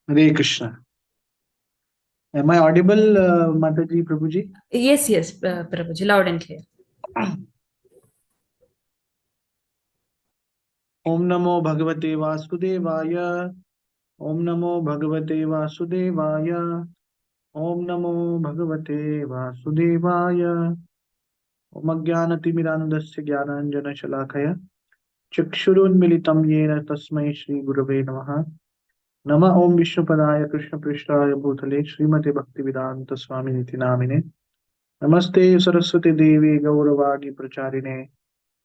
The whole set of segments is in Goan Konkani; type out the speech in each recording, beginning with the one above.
Hare Krishna. Am I audible, Mataji, Prabhuji? Yes, yes, Prabhuji, loud and clear. Om Namo Bhagavate Vasudevaya. Om Namo Bhagavate Vasudevaya. Om Namo Bhagavate Vasudevaya. Om Ajnanatimirandasya Jnananjana Shalakaya. Chakshurunmilitam yena tasmai Shri Gurave Namaha. Nama Om Vishnupadaya Krishna Prishtaya Bhutale Srimate Bhaktivedanta Swami Niti Namine. Namaste Saraswati Devi Gauravani Pracharine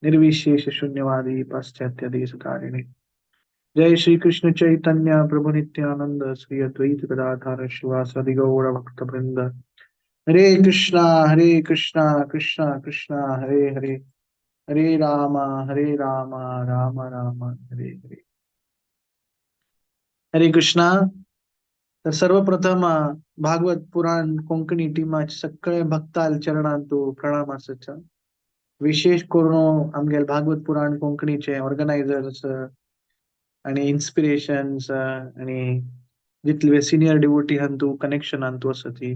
Nirvishesha Shunyavadi Paschatya Desatarine. Jai Shri Krishna Chaitanya Prabhu Nityananda Sri Advaita Gadadhara Shivasadi Gaura Bhakta Vrinda. Hare Krishna Hare Krishna Krishna Krishna Hare Hare Hare Rama Hare Rama Rama Rama Hare Hare. Hare Krishna. तर सर्वप्रथम भागवत पुराण कोंकणी टिमाचे सगळे भक्ताल चरणांतु प्रणाम आसाचा. विशेष करून आमगेले भागवत पुराण कोंकणीचे ऑर्गनायझर्स आणि इन्स्पिरेशन्स आणि जितले सिनियर डिवोटी हांतू कनेक्शन हांतू आसा ती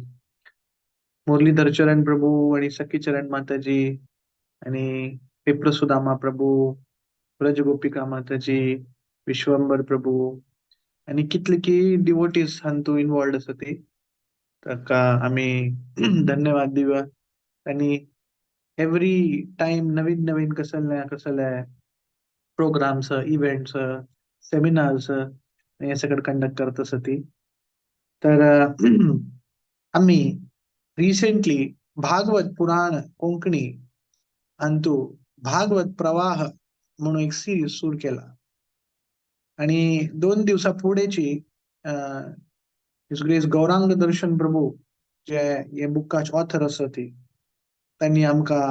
मुरलीधर चरण प्रभू आणि सखी चरण माताजी आणि विप्रसुदामा प्रभू, ब्रज गोपिका माताजी, विश्वंबर प्रभू आणि कितले की डिवोटीज हांतू इन्वॉल्ड आसा ती ताका आमी धन्यवाद दिवया. आनी एवरी टायम नवीन नवीन कसले कसले प्रोग्राम्स, इव्हेंट्स, सेमिनार्स हे सगळं कंडक्ट करत आसा ती. तर आमी रिसेंटली भागवत पुराण कोंकणी हांतू भागवत प्रवाह म्हणून एक सिरीज सुरू केला आणि 2 दिवसा फुडेची his grace Gaurang दर्शन प्रभू जे हे बुकाचे ऑथर आसा ती तांणी आमकां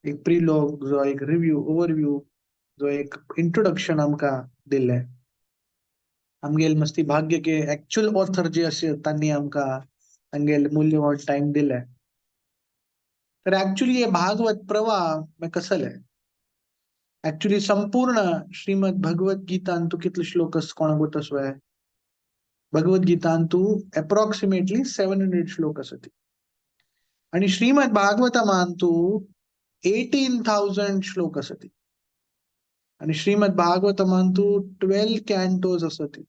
एक प्रिलोग जो एक रिव्यू ओवरव्यू जो एक इंट्रोडक्शन आमकां दिल्लें. आमगेल मस्ती भाग्य के एक्चुअल ऑथर जे आसा तांणी आमकां तांगेल मूल्यवान टायम दिलें. तर एक्चुअली हे भागवत प्रवाह कसले एक्चुअली संपूर्ण श्रीमद भगवत गीतांतू कितले श्लोक कोणाक आसवे? भगवत गीतांतू अप्रॉक्सिमेटली 700 श्लोक आसती आणि श्रीमद भागवतमांतू 18,000 श्लोक आसती आणि श्रीमद भागवतमांतू 12 कॅन्टोज आसती.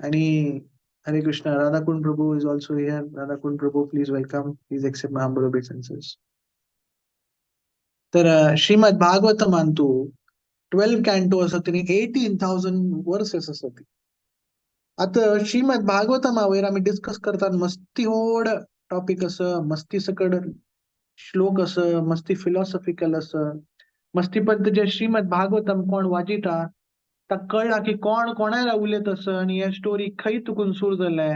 आणि Hare Krishna, Radhakund Prabhu is also here. Radhakund Prabhu, please welcome, please accept my humble obeisances. तर श्रीमद भागवतमांतू 12 कॅन्टो आसत आनी 18,000 वर्सेस आसत. आतां श्रीमद भागवतमा वयर आमी डिस्कस करतात मस्ती व्हड टॉपीक आसा, मस्ती सकड श्लोक आसा, मस्ती फिलॉसॉफिकल आसा, मस्ती पण जे श्रीमद भागवतम कोण वाजिता ताका कळ्ळा की कोण कोणाला उलयत आसा आनी हे स्टोरी खंय तुकून सुरू जाले,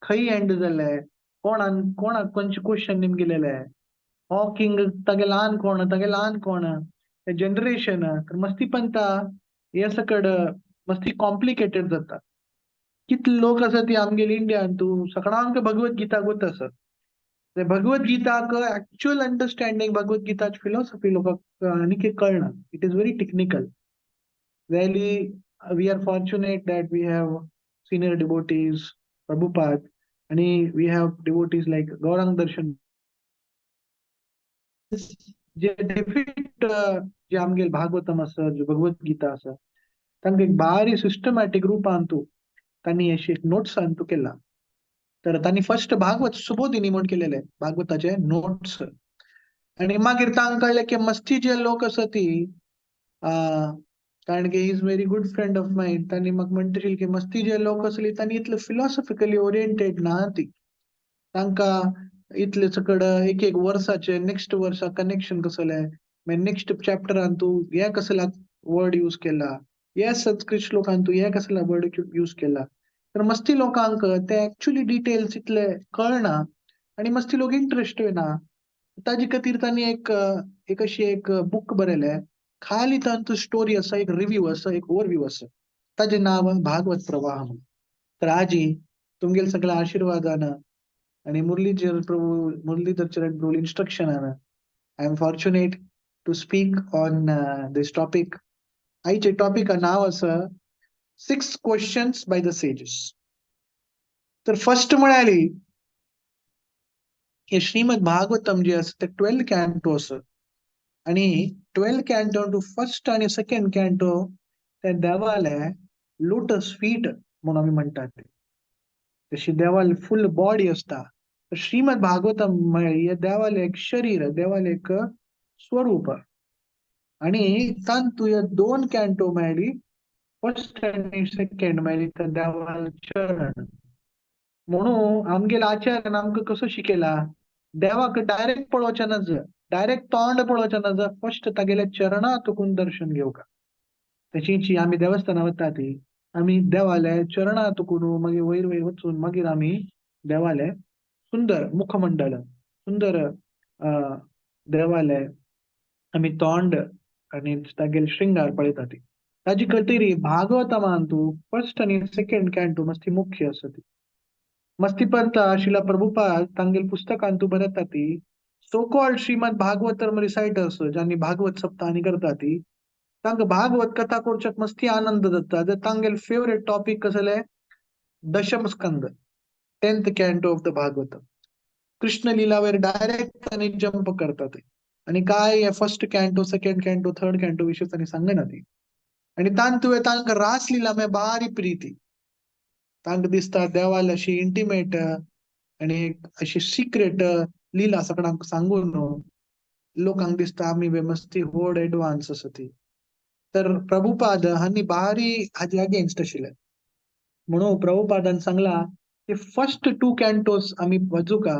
खंय एंड जाले, कोणान कोणाक खंयचे क्वेश्चन निमगिलेले, हो किंग तागे ल्हान कोण, तागे ल्हान कोण, जनरेशन. तर मस्ती पंता हे सकड मस्ती कॉम्प्लिकेटेड जाता. कितले लोक आसा ती आमगेली इंडियान तूं सगळ्यांक भगवत गीता गोत आसा. भगवत गीताक एक्चुअल अंडरस्टँडींग, भगवत गीताची फिलॉसॉफी लोकांक आनी कळना. It is very technical. Really we are fortunate that we have senior devotees Prabhupada आनी we have devotees like Gaurang Darshan J डिफिट जे आमगेले भागवतम आसा, जे भगवत गीता आसा तांकां एक बारी सिस्टमॅटीक रुपान तूं तांणी अशी एक नोट्सान तूं केला. तर तांणी फर्स्ट भागवत सुबोधिनी म्हूण केलेले भागवताचे नोट्स आणि मागीर तांकां कळ्ळें की मस्ती जे लोक आसा ती कारण की is very good friend of mine, तांणी म्हाका म्हणटशील की मस्ती जे लोक आसली तांणी इतले फिलॉसॉफिकली ओरिएंटेड ना ती, तांकां इतले सकड एक एक वर्साचे नेक्स्ट वर्सा कनेक्शन कसलें, मागीर नेक्स्ट चॅप्टरान तूं हे कसला वर्ड यूज केला, हे संस्कृत श्लोकान तूं हे कसला वर्ड यूज केला. तर मस्ती लोकांक ते एक्चुअली डिटेल्स इतले कळना आनी मस्ती लोक इंट्रस्टूय ना. ताजे खातीर तांणी एक एक अशी एक बूक बरयलें, खाली तांतू स्टोरी आसा, एक रिव्यू आसा, एक ओवरव्यू आसा, ताजें नांव भागवत प्रवाह म्हणून. तर आजी तुमगेले सगळ्या आशिर्वादान आणि मुरलीधर प्रभू, मुरलीधर चरण प्रभू इन्स्ट्रक्शनान I am fortunate to speak on this topic. आयचे टॉपिक नांव आसा 6 questions by the sages. तर फर्स्ट म्हळ्यार हे श्रीमद भागवतम जे आसा ते 12 कॅन्टो आसा आणि 12 कॅन्टो टू फर्स्ट आणि सेकंड कॅन्टो ते देवाले लोटस फीट म्हणून आमी म्हणटात. तशी देवाले फुल बॉडी आसता. तर श्रीमद भागवतम म्हळ्यार हे देवाले एक शरीर, देवाले एक स्वरूप. आणि तांतू हे दोन कॅन्टो मेळ्ळी, फर्स्ट आनी सेकंड मेळ्ळी तर देवाले चरण. म्हणून आमगेले आचार्यान आमकां कसो शिकयला, देवाक डायरेक्ट पळोवचें नज, डायरेक्ट तोंड पळोवचें नज, फर्स्ट तागेल्या चरणां तुकून दर्शन घेवका. तशीच आमी देवस्थानां वता ती आमी देवाले चरणां तुकून मागीर वयर वयर वचून मागीर आमी देवाले सुंदर मुखमंडल, सुंदर देवाले आमी तोंड आनी तागेले श्रृंगार पळयता ती. ताजी खातीर भागवतमान तूं फर्स्ट आनी सेकंड कॅन्टो मस्ती मुख्य आसा ती. मस्ती पंत शिला प्रभुपाद तांगेल पुस्तकान तूं बरयता ती सो कॉल्ड श्रीमद भागवत रिसायटर्स ज्यांनी भागवत सप्ताह करता ती तांकां भागवत कथा करच्याक मस्ती आनंद जाता. तांगेल फेवरेट टॉपीक कसले, दशम स्कंद, 10th canto of the Bhagavata. Krishna लीलावेर direct तांणी जंप करता ते आनी काय first canto, second canto, third canto विशय तांणी सांगना ती. आनी तांतूं तांकां रास लीला में बारी प्रीती, तांकां दिसता देवाल अशी इंटिमेट आनी अशी सिक्रेट लीला सगळ्यांक सांगून लोकांक दिसता आमी मस्ती व्हड एडवान्स आसा ती. तर प्रभुपाद हांणी बारी हाजे अगेन्स्ट आशिल्ले. म्हणून प्रभुपादान सांगला की फर्स्ट 2 कॅन्टोस आमी वाचुका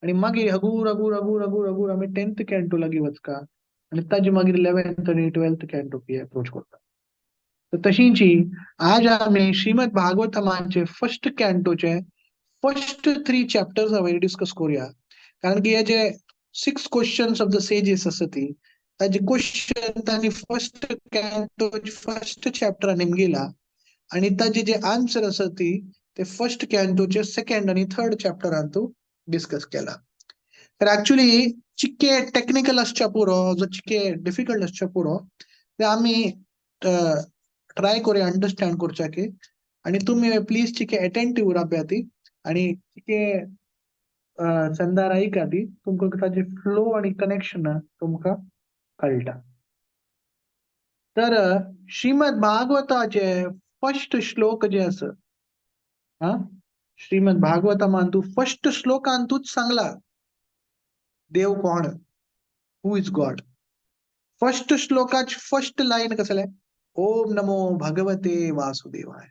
आनी मागीर हगूर हगूर हगूर हगूर हगूर आमी 10th canto लागीं वचका आनी ताजे मागीर 11th आनी 12th canto approach करता. तर तशींची आज आमी श्रीमद भागवतमाचे फर्स्ट कॅन्टोचे फर्स्ट 3 चॅप्टर्स हांवें डिस्कस करूया. कारण की हे जे 6 क्वेश्चन्स ऑफ the sages आसा ती ताजे क्वेश्चन तांणी फर्स्ट कॅन्टो फर्स्ट चॅप्टरान निमगिला आनी ताजे जे आन्सर आसा ती ते फर्स्ट कॅन्टोचे सेकंड आनी थर्ड चॅप्टरान तूं डिस्कस केला. तर ऍक्च्युली चिके टेक्निकल आसच्या पुरो, जो चिके डिफिकल्ट आसच्या पुरो ते आमी ट्राय करूया अंडरस्टँड करच्याक. आनी तुमी प्लीज चिके एटेंटीव राबया ती आनी चिके संदार आयका ती, तुमकां ताजे फ्लो आनी कनेक्शन तुमकां कळटा. तर श्रीमद भागवताचे फर्स्ट श्लोक जे आसा, श्रीमद भागवतमान तूं फर्स्ट श्लोकान तूच सांगला देव कोण, who is God. First श्लोकाच first line कसले, ओम नमो भगवते वासुदेवाय.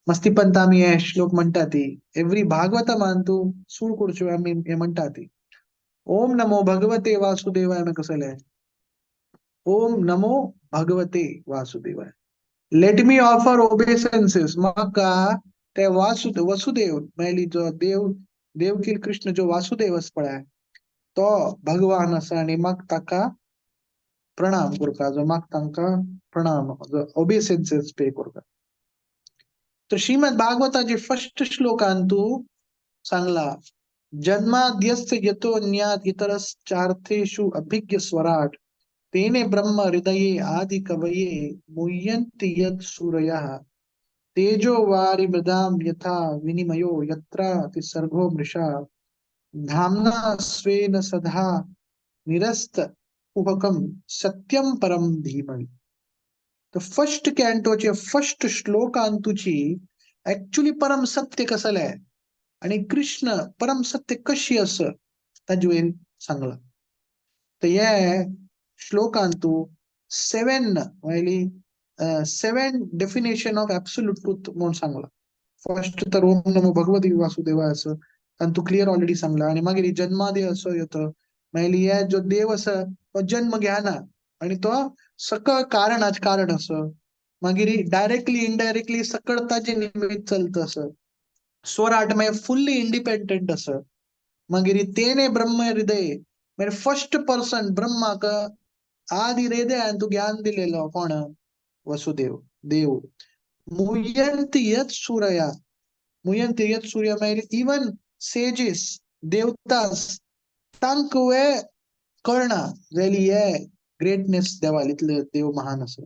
मस्ती पंत आमी हे श्लोक म्हणटा ती एवरी भागवतमान तूं सूर करच्यो आमी हे म्हणटा ती. ओम नमो भगवते वासुदेवाय में कसले, ओम नमो भगवते वासुदेवाय. Let me offer ओबेसन्सेस, म्हाका ते वसुदेव मेळ्ळी जो देव, देवकील कृष्ण जो वासुदेव आसा पळय तो भगवान आसा आनी म्हाका ताका प्रणाम करता, जो म्हाका तांकां प्रणाम ओबेसन्सेस पे करता. तर श्रीमद भागवताचे फर्स्ट श्लोकान तूं सांगला जन्माद्यस्य यतोऽन्यात् इतरश्चार्थेषु अभिज्ञ स्वराट तेने ब्रह्म हृदये आदि कवये मुह्यन्ति यत् सूरयः तेजो वारि मृदां यथा विनिमयो यत्र सर्गो मृषा धाम्ना स्वेन सदा निरस्त कुहकं सत्यम परम धीमहि. तर फर्स्ट कॅन्टोचे फर्स्ट श्लोकान तुची ऍक्च्युली परम सत्य कसले आणि कृष्ण परम सत्य कशी अस ताजे वयर सांगला. तर हे श्लोकान तू 7 वयली 7 डेफिनेशन ऑफ ऍब्सोल्यूट ट्रूथ म्हणून सांगला. फर्स्ट तर ओम नमो भगवती वासुदेवाय असं आणि तू क्लिअर ऑलरेडी सांगला. आणि मागीर जन्मादी असो येतो मागीर हे जो देव आसा तो जन्म घेना आणि तो सकळ कारणाच कारण असो, मागीर डायरेक्टली इनडायरेक्टली सकळ ताजे निमित्त चलत असं, स्वराट मागीर फुल्ली इंडिपेंडंट असं, मागीर तेने ब्रह्म हृदय मागीर फर्स्ट पर्सन ब्रह्माक आदि हृदयान तू ज्ञान दिलेलो कोण, वसुदेव देव. मुह्यंती यत् सूर्या, मुह्यंती यत् सूर्या मागीर इवन सेजीस देवतास तांकां कळना जाल्यार हे ग्रेटनेस देवाल इतले देव महान आसा.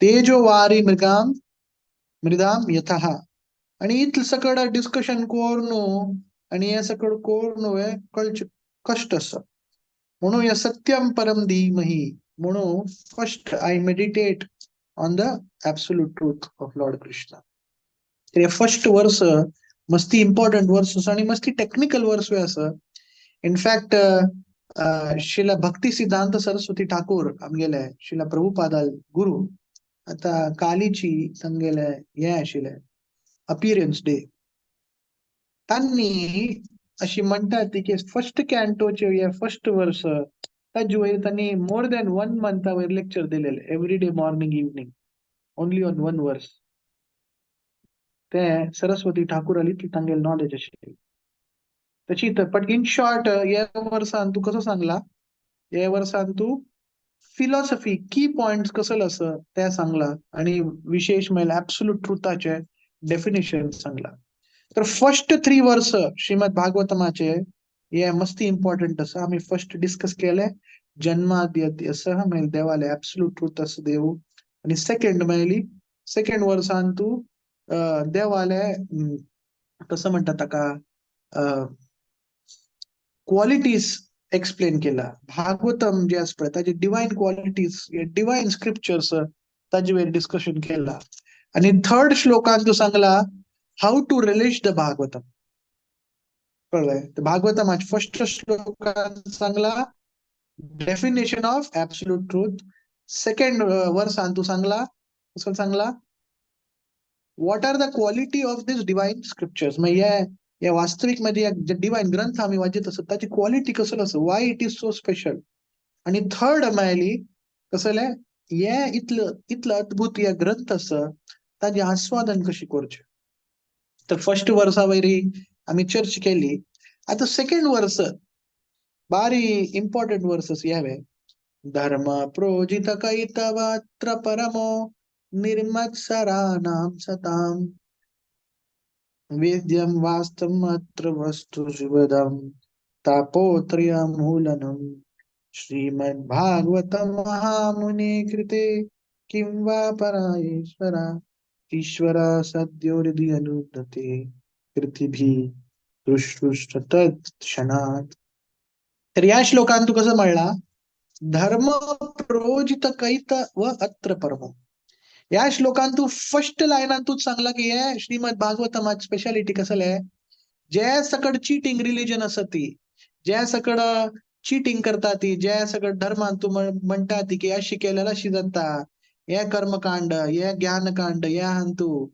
तेजो वारी मृगाम मृदाम यथा आणि इतलें सगळं डिस्कशन करून आणि हे सगळं करून हे कळचें कश्ट आसा. म्हणून हे सत्यम परम धीमही म्हणून first I meditate on the absolute truth of Lord Krishna. तर हे फर्स्ट वर्स मस्ती इम्पॉर्टंट वर्स आसा आणि मस्ती टेक्निकल वर्स आसा. इनफॅक्ट शिला भक्ती सिद्धांत सरस्वती ठाकूर आमगेले शिला प्रभुपादाल गुरु आता कालीची तांगेले हे आशिल्ले अपियरन्स डे, तांणी अशी म्हणटा ती की फर्स्ट कॅन्टोचे हे फर्स्ट वर्स ताजे वयर तांणी मोर दॅन 1 मंथा वयर लेक्चर दिलेले, every day morning evening, only on one verse. ते सरस्वती ठाकूर इतली तांगेले नॉलेज आशिल्ली तशी. बट इन शॉर्ट ह्या वर्सान तूं कसो सांगला, ह्या वर्सान तूं फिलॉसॉफी की पॉइंट्स कसले आसा ते सांगला आणि विशेष म्हळ्यार ऍब्सोल्यूट ट्रुथाचे डेफिनेशन सांगला. तर फर्स्ट 3 वर्स श्रीमद भागवतमाचे हे मस्ती इम्पॉर्टंट आसा. आमी फर्स्ट डिस्कस केले जन्माद्य सह म्हळ्यार देवाले ऍब्सोल्यूट ट्रूथ आसा देव, आणि सेकंड म्हळ्यार सेकंड वर्सान तूं देवाले कसं म्हणटा ताका क्वालिटीज एक्सप्लेन केला. भागवतम जे आसा पळय ताजे डिवायन क्वालिटीज, डिवायन स्क्रिप्चर्स ताजे वयर डिस्कशन केला. आणि थर्ड श्लोकान तूं सांगला how to relish the Bhagavatam. कळ्ळें? भागवतमाचे फर्स्ट श्लोकान सांगला definition of absolute truth, second वर्सान तूं सांगला कसं सांगला what are the quality of this divine scriptures. मागीर हे वास्तवीक म्हणजे जे डिवायन ग्रंथ आमी वाचीत आसत ताची क्वालिटी कसलो आसा, why it is so special. आणि थर्ड म्हळ्यार कसले हे इतलं इतलं अद्भुत हे ग्रंथ आसा ताजें आस्वादन कशें करचें. तर फर्स्ट वर्सा वयर आमी चर्च केली. आतां सेकंड वर्स बारी इम्पॉर्टंट वर्स आसा हें, धर्म प्रोजित कैतवात्र परमो निर्मत्सराणां सतां वेद्यं वास्तवमत्र वस्तु शुभदं तापोत्रयमूलनं श्रीमद्भागवतं महामुने कृते किं वा पराईश्वरा ईश्वर सद्यो हृदि अनुदते कृतिभिः दृष्टुष्ट तत्क्षणात्. तर या श्लोकांत तू कसं म्हणला धर्म प्रोजित कैत व अत्र परम. या श्लोकांत तू फर्स्ट लायनान तूच सांगला की हे श्रीमद भागवतमाची स्पेशालिटी कसले, जे सकड चिटिंग रिलिजन आसा ती, जे सकड चिटिंग करता ती, जे सकड धर्मान तू म्हणटा ती की अशी केल्यार अशी जाता, हे कर्मकांड, हे ज्ञानकांड, हे हांतू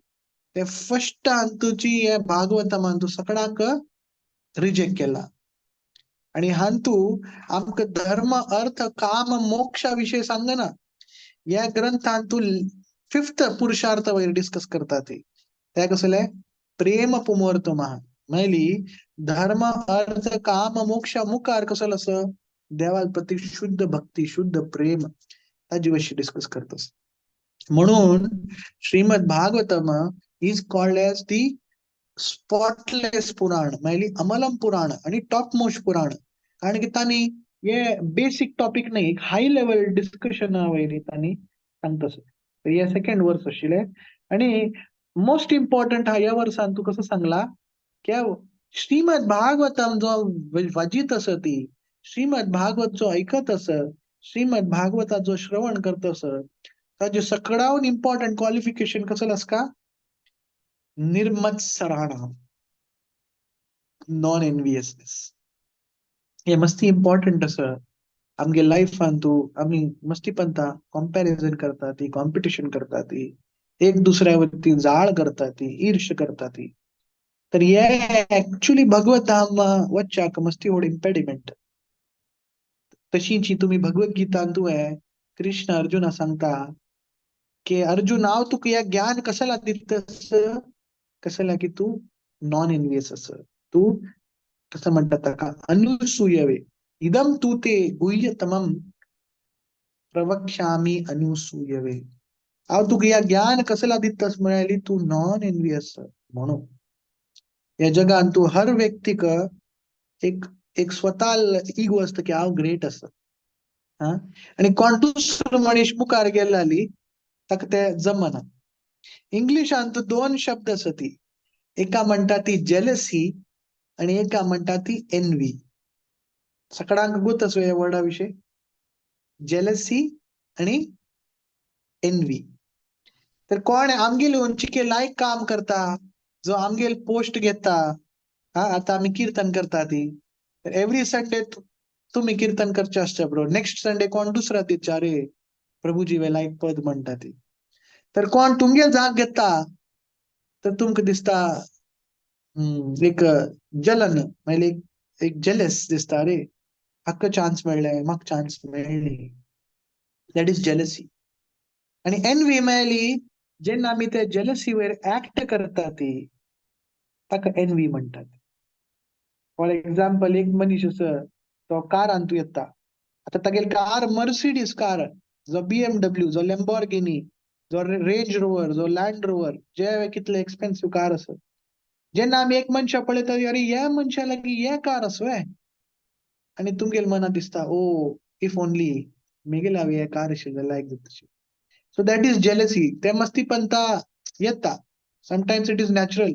ते फर्स्ट हांतूची हे भागवतमान तू सकडाक रिजेक्ट केला. आणि हांतू आमकां धर्म अर्थ काम मोक्षा विषय सांगना, या ग्रंथान तू फिफ्थ पुरुषार्थ वयर डिस्कस करता ते, त्या कसले प्रेम पुमोर्थ महा म्हळी धर्म अर्थ काम मोक्ष मुखार कसलो आसा देवा प्रती शुद्ध भक्ती शुद्ध प्रेम ताजे विशीं डिस्कस करतस. म्हणून Shrimad Bhagavatam is called as the spotless Purana म्हळ्यार अमलम पुराण आणि टॉप मोस्ट पुराण, कारण की तांणी हे बेसिक टॉपिक नाही, एक हाय लेवल डिस्कशन वयर तांणी सांगतस. तर हे सेकंड वर्स आशिल्ले. आणि मोस्ट इम्पॉर्टंट ह्या वर्सान तूं कसं सांगला की श्रीमद भागवतम जो वाजीत आसा ती, श्रीमद भागवत जो ऐकत आसा, श्रीमद भागवताचो श्रवण करत आसा, ताजे सकडावन इम्पॉर्टंट क्वालिफिकेशन कसं आसका निर्मत्सराणा, नॉन एनवियसनेस. हे मस्ती इम्पॉर्टंट आसा आमगे लायफान. तूं आमी मस्ती पंता कंपॅरिजन करता ती, कॉम्पिटिशन करता ती, एक दुसऱ्या वरती जाळ करता ती, ईर्ष करता ती. तर हे ऍक्च्युली भगवत धाम वच्चाक मस्ती व्हड इम्पेडिमेंट. तशीची तुमी भगवद्गीतान तुवें कृष्ण अर्जुना सांगता की अर्जुन हांव तुका हे ज्ञान कसला दितस, कसला की तूं नॉन एनवियस आसा, तूं कसं म्हणटा ताका अनुसूयवे इदम तू ते गुह्यतमम प्रवक्ष्यामि अनुसूयवे. हांव तुका ह्या ज्ञान कसला दितस म्हळ्यार तूं नॉन एनवियस म्हणून. ह्या जगान तूं हर व्यक्तीक एक एक स्वताल इगो आसता की हांव ग्रेट आसा, हा, आनी कोण दुसरो मनीस मुखार गेले ताका ते जमना. इंग्लिशान तूं दोन शब्द आसा ती, एका म्हणटा ती जेलसी आणि एका म्हणटा ती एनवी. सगळ्यांक गोत आसो ह्या वर्डा विशय, जेलसी आणि एनवी. तर कोण आमगेले उंचिके लायक काम करता, जो आमगेल पोस्ट घेता, हा आता आमी कीर्तन करता ती, तर एव्हरी संडे तुम्ही कीर्तन करचे आसता ब्रो, नेक्स्ट संडे कोण दुसरा दिता, अरे प्रभुजी वे लायक पद म्हणटा ती. तर कोण तुमगेल जाग घेता तर तुमकां दिसता एक जलन, म्हणल्यार एक जेलस दिसता, अरे हाका चान्स मेळ्ळे म्हाका चान्स मेळ्ळी, that is jealousy. आणि एनवी मेळ्ळी जेन्ना आमी ते जेलसी वयर एक्ट करता ती, ताका एनवी म्हणटात. फॉर एक्झाम्पल, एक मनीस आसा तो कारान तूं येता, आतां तागेली कार मर्सिडीज कार, जो BMW, जो लॅम्बोर्गिनी, जो रेंज रोवर, जो लँड रोवर, जे कितले एक्सपेन्सिव कार आसा. जेन्ना आमी एक मनशा पळयता, अरे ह्या मनशा लागीं हे कार आसा वे, आनी तुमगेले मनांत दिसता, ओ if only मेगेले हांवें हे कार आशिल्लें जाल्यार लायक जाता. So that is jealousy. ते मस्ती पंता येता, समटायम्स it is natural,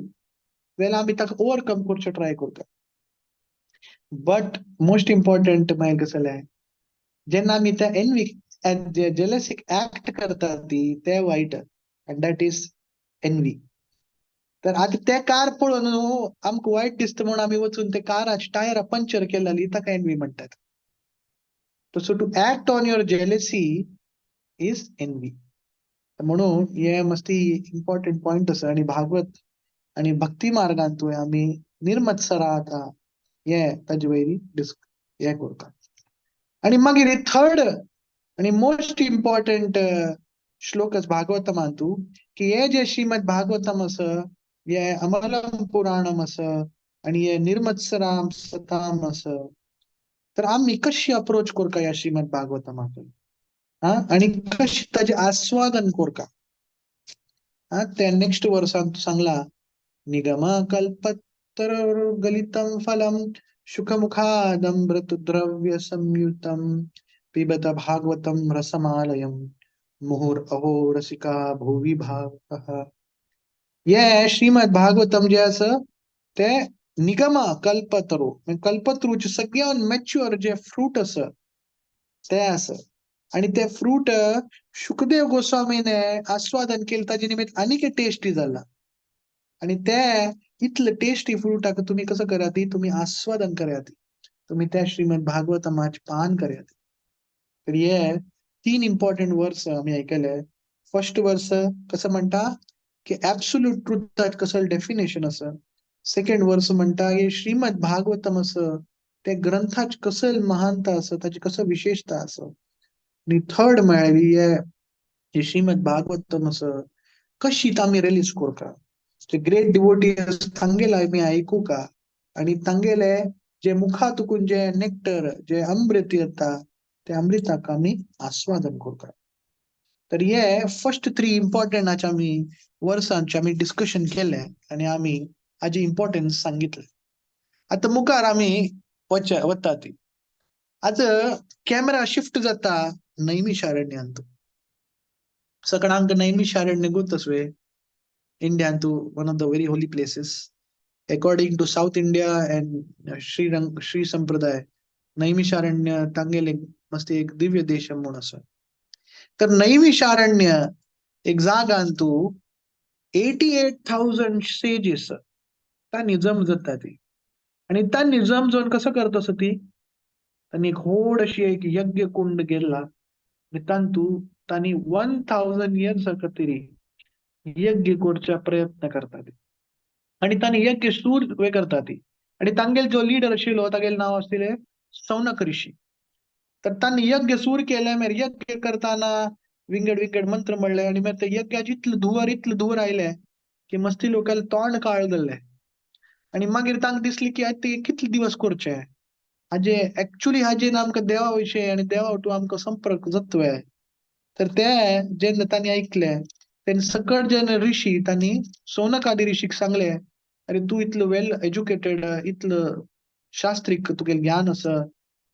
जाल्यार आमी ताका ओवरकम करचें ट्राय करता. बट मोस्ट इम्पॉर्टंट मागीर कसलें जालें, जेन्ना आमी त्या एनवी जेलसीक एक्ट करता ती, ते वायट, आनी that is envy. तर आतां ते कार पळोवन न्हू आमकां वायट दिसता म्हूण आमी वचून ते काराचे टायरां पंक्चर केलेली, ताका एनवी म्हणटात. So to act on your jealousy is envy. म्हणून हे मस्ती इम्पॉर्टंट पॉइंट आसा. आनी भागवत आनी भक्ती मार्गांतूय आमी निर्मत्सरा आतां हे ताजे वयरी डिस्क हे करता. आनी मागीर थर्ड आनी मोस्ट इम्पॉर्टंट श्लोक भागवतमांतू की हे जे श्रीमद भागवतम आसा, हे अमलम पुराणम आसा आनी हे निर्मत्सराम सताम आसा, तर आमी कशी अप्रोच करता ह्या श्रीमद भागवतमाक, हा, आनी कशी ताजें आस्वादन करता. हा, ते नेक्स्ट वर्सान सांगला, निगम कल्पतर गलितम फलम शुकमुखादमृतद्रव्य संयुतम पिबत भागवतम रसमालयम मुहुर अहो रसिका भुवि भावः. हे श्रीमद भागवतम जे आसा ते निगम कल्पतरू, कल्पतरूचे सगळ्यान मॅच्युअर जे फ्रूट आसा ते आसा. आणि ते फ्रूट शुकदेव गोस्वामीने आस्वादन केलं, ताजे निमित्त आनीक टेस्टी जाला. आणि ते इतले टेस्टी फ्रूटाक तुम्ही कसं करात, तुम्ही आस्वादन करात, तुम्ही त्या श्रीमद भागवतमाचे पान करात. तर हे तीन इम्पॉर्टंट वर्स आमी ऐकले. फर्स्ट वर्स कसं म्हणटा की ऍब्सोल्यूट ट्रुथ कसं डेफिनेशन आसा. सेकंड वर्स म्हणटा की श्रीमद भागवतम आसा ते ग्रंथाच कसं महानता आसा, ताची कसं विशेषता आसा. आनी थर्ड म्हळ्यार हे श्रीमद भागवतम आसा कशी आमी रिलीज करता, ते ग्रेट डिवोटी तांगेले आमी आयकू का आनी तांगेले जे मुखा तुकून जे नेक्टर जे अमृत येता ते अमृताक आमी आस्वादन करता. तर हे फर्स्ट थ्री इम्पॉर्टंट हाचे आमी वर्सांचे आमी डिस्कशन केले आनी आमी हाजे इम्पॉर्टन्स सांगितले. आतां मुखार आमी वता ती आतां कॅमेरा शिफ्ट जाता नैमिषारण्यांत. सगळ्यांक नैमिषारण्य गोत आसवे, इंडियांतू one of the very holy places according to South India and Shrirang Shri संप्रदाय. नैमिषारण्य तांगेले मस्ती एक दिव्य देश म्हणून आसा. तर नैमिषारण्य एक जागांतू 88,000 सेजेस तांणी जम जाता ती. आनी तांणी जम जावन कसो करता आसा ती, तांणी एक व्हड अशी एक यज्ञ कुंड केला आनी तांतू तांणी 1000 इयर्स खातीर यज्ञ करच्या प्रयत्न करता ती. आनी तांणी यज्ञ सूर हे करता ती. आनी तांगेल जो लिडर आशिल्लो तागेलें नांव आशिल्लें सौनक ऋषी. तर तांणी यज्ञ सूर केले, मागीर यज्ञ करताना विंगड विंगड मंत्र म्हणले आनी मागीर ते यज्ञाचे इतले धुंवर इतले धुंवर आयले की मस्ती लोकांले तोंड काळ जाल्लें. आनी मागीर तांकां दिसलें की आतां कितले दिवस करचे हाजे, एक्चुली हाजेर आमकां देवा विशयी आनी देवा तूं आमकां संपर्क जातवे. तर ते जेन्ना तांणी आयकले तेन्ना सकट जेन्ना ऋषी तांणी सौनक आदी ऋषीक सांगले, अरे तूं इतलो वेल एज्युकेटेड, इतलो शास्त्रीक तुगेलें ज्ञान आसा,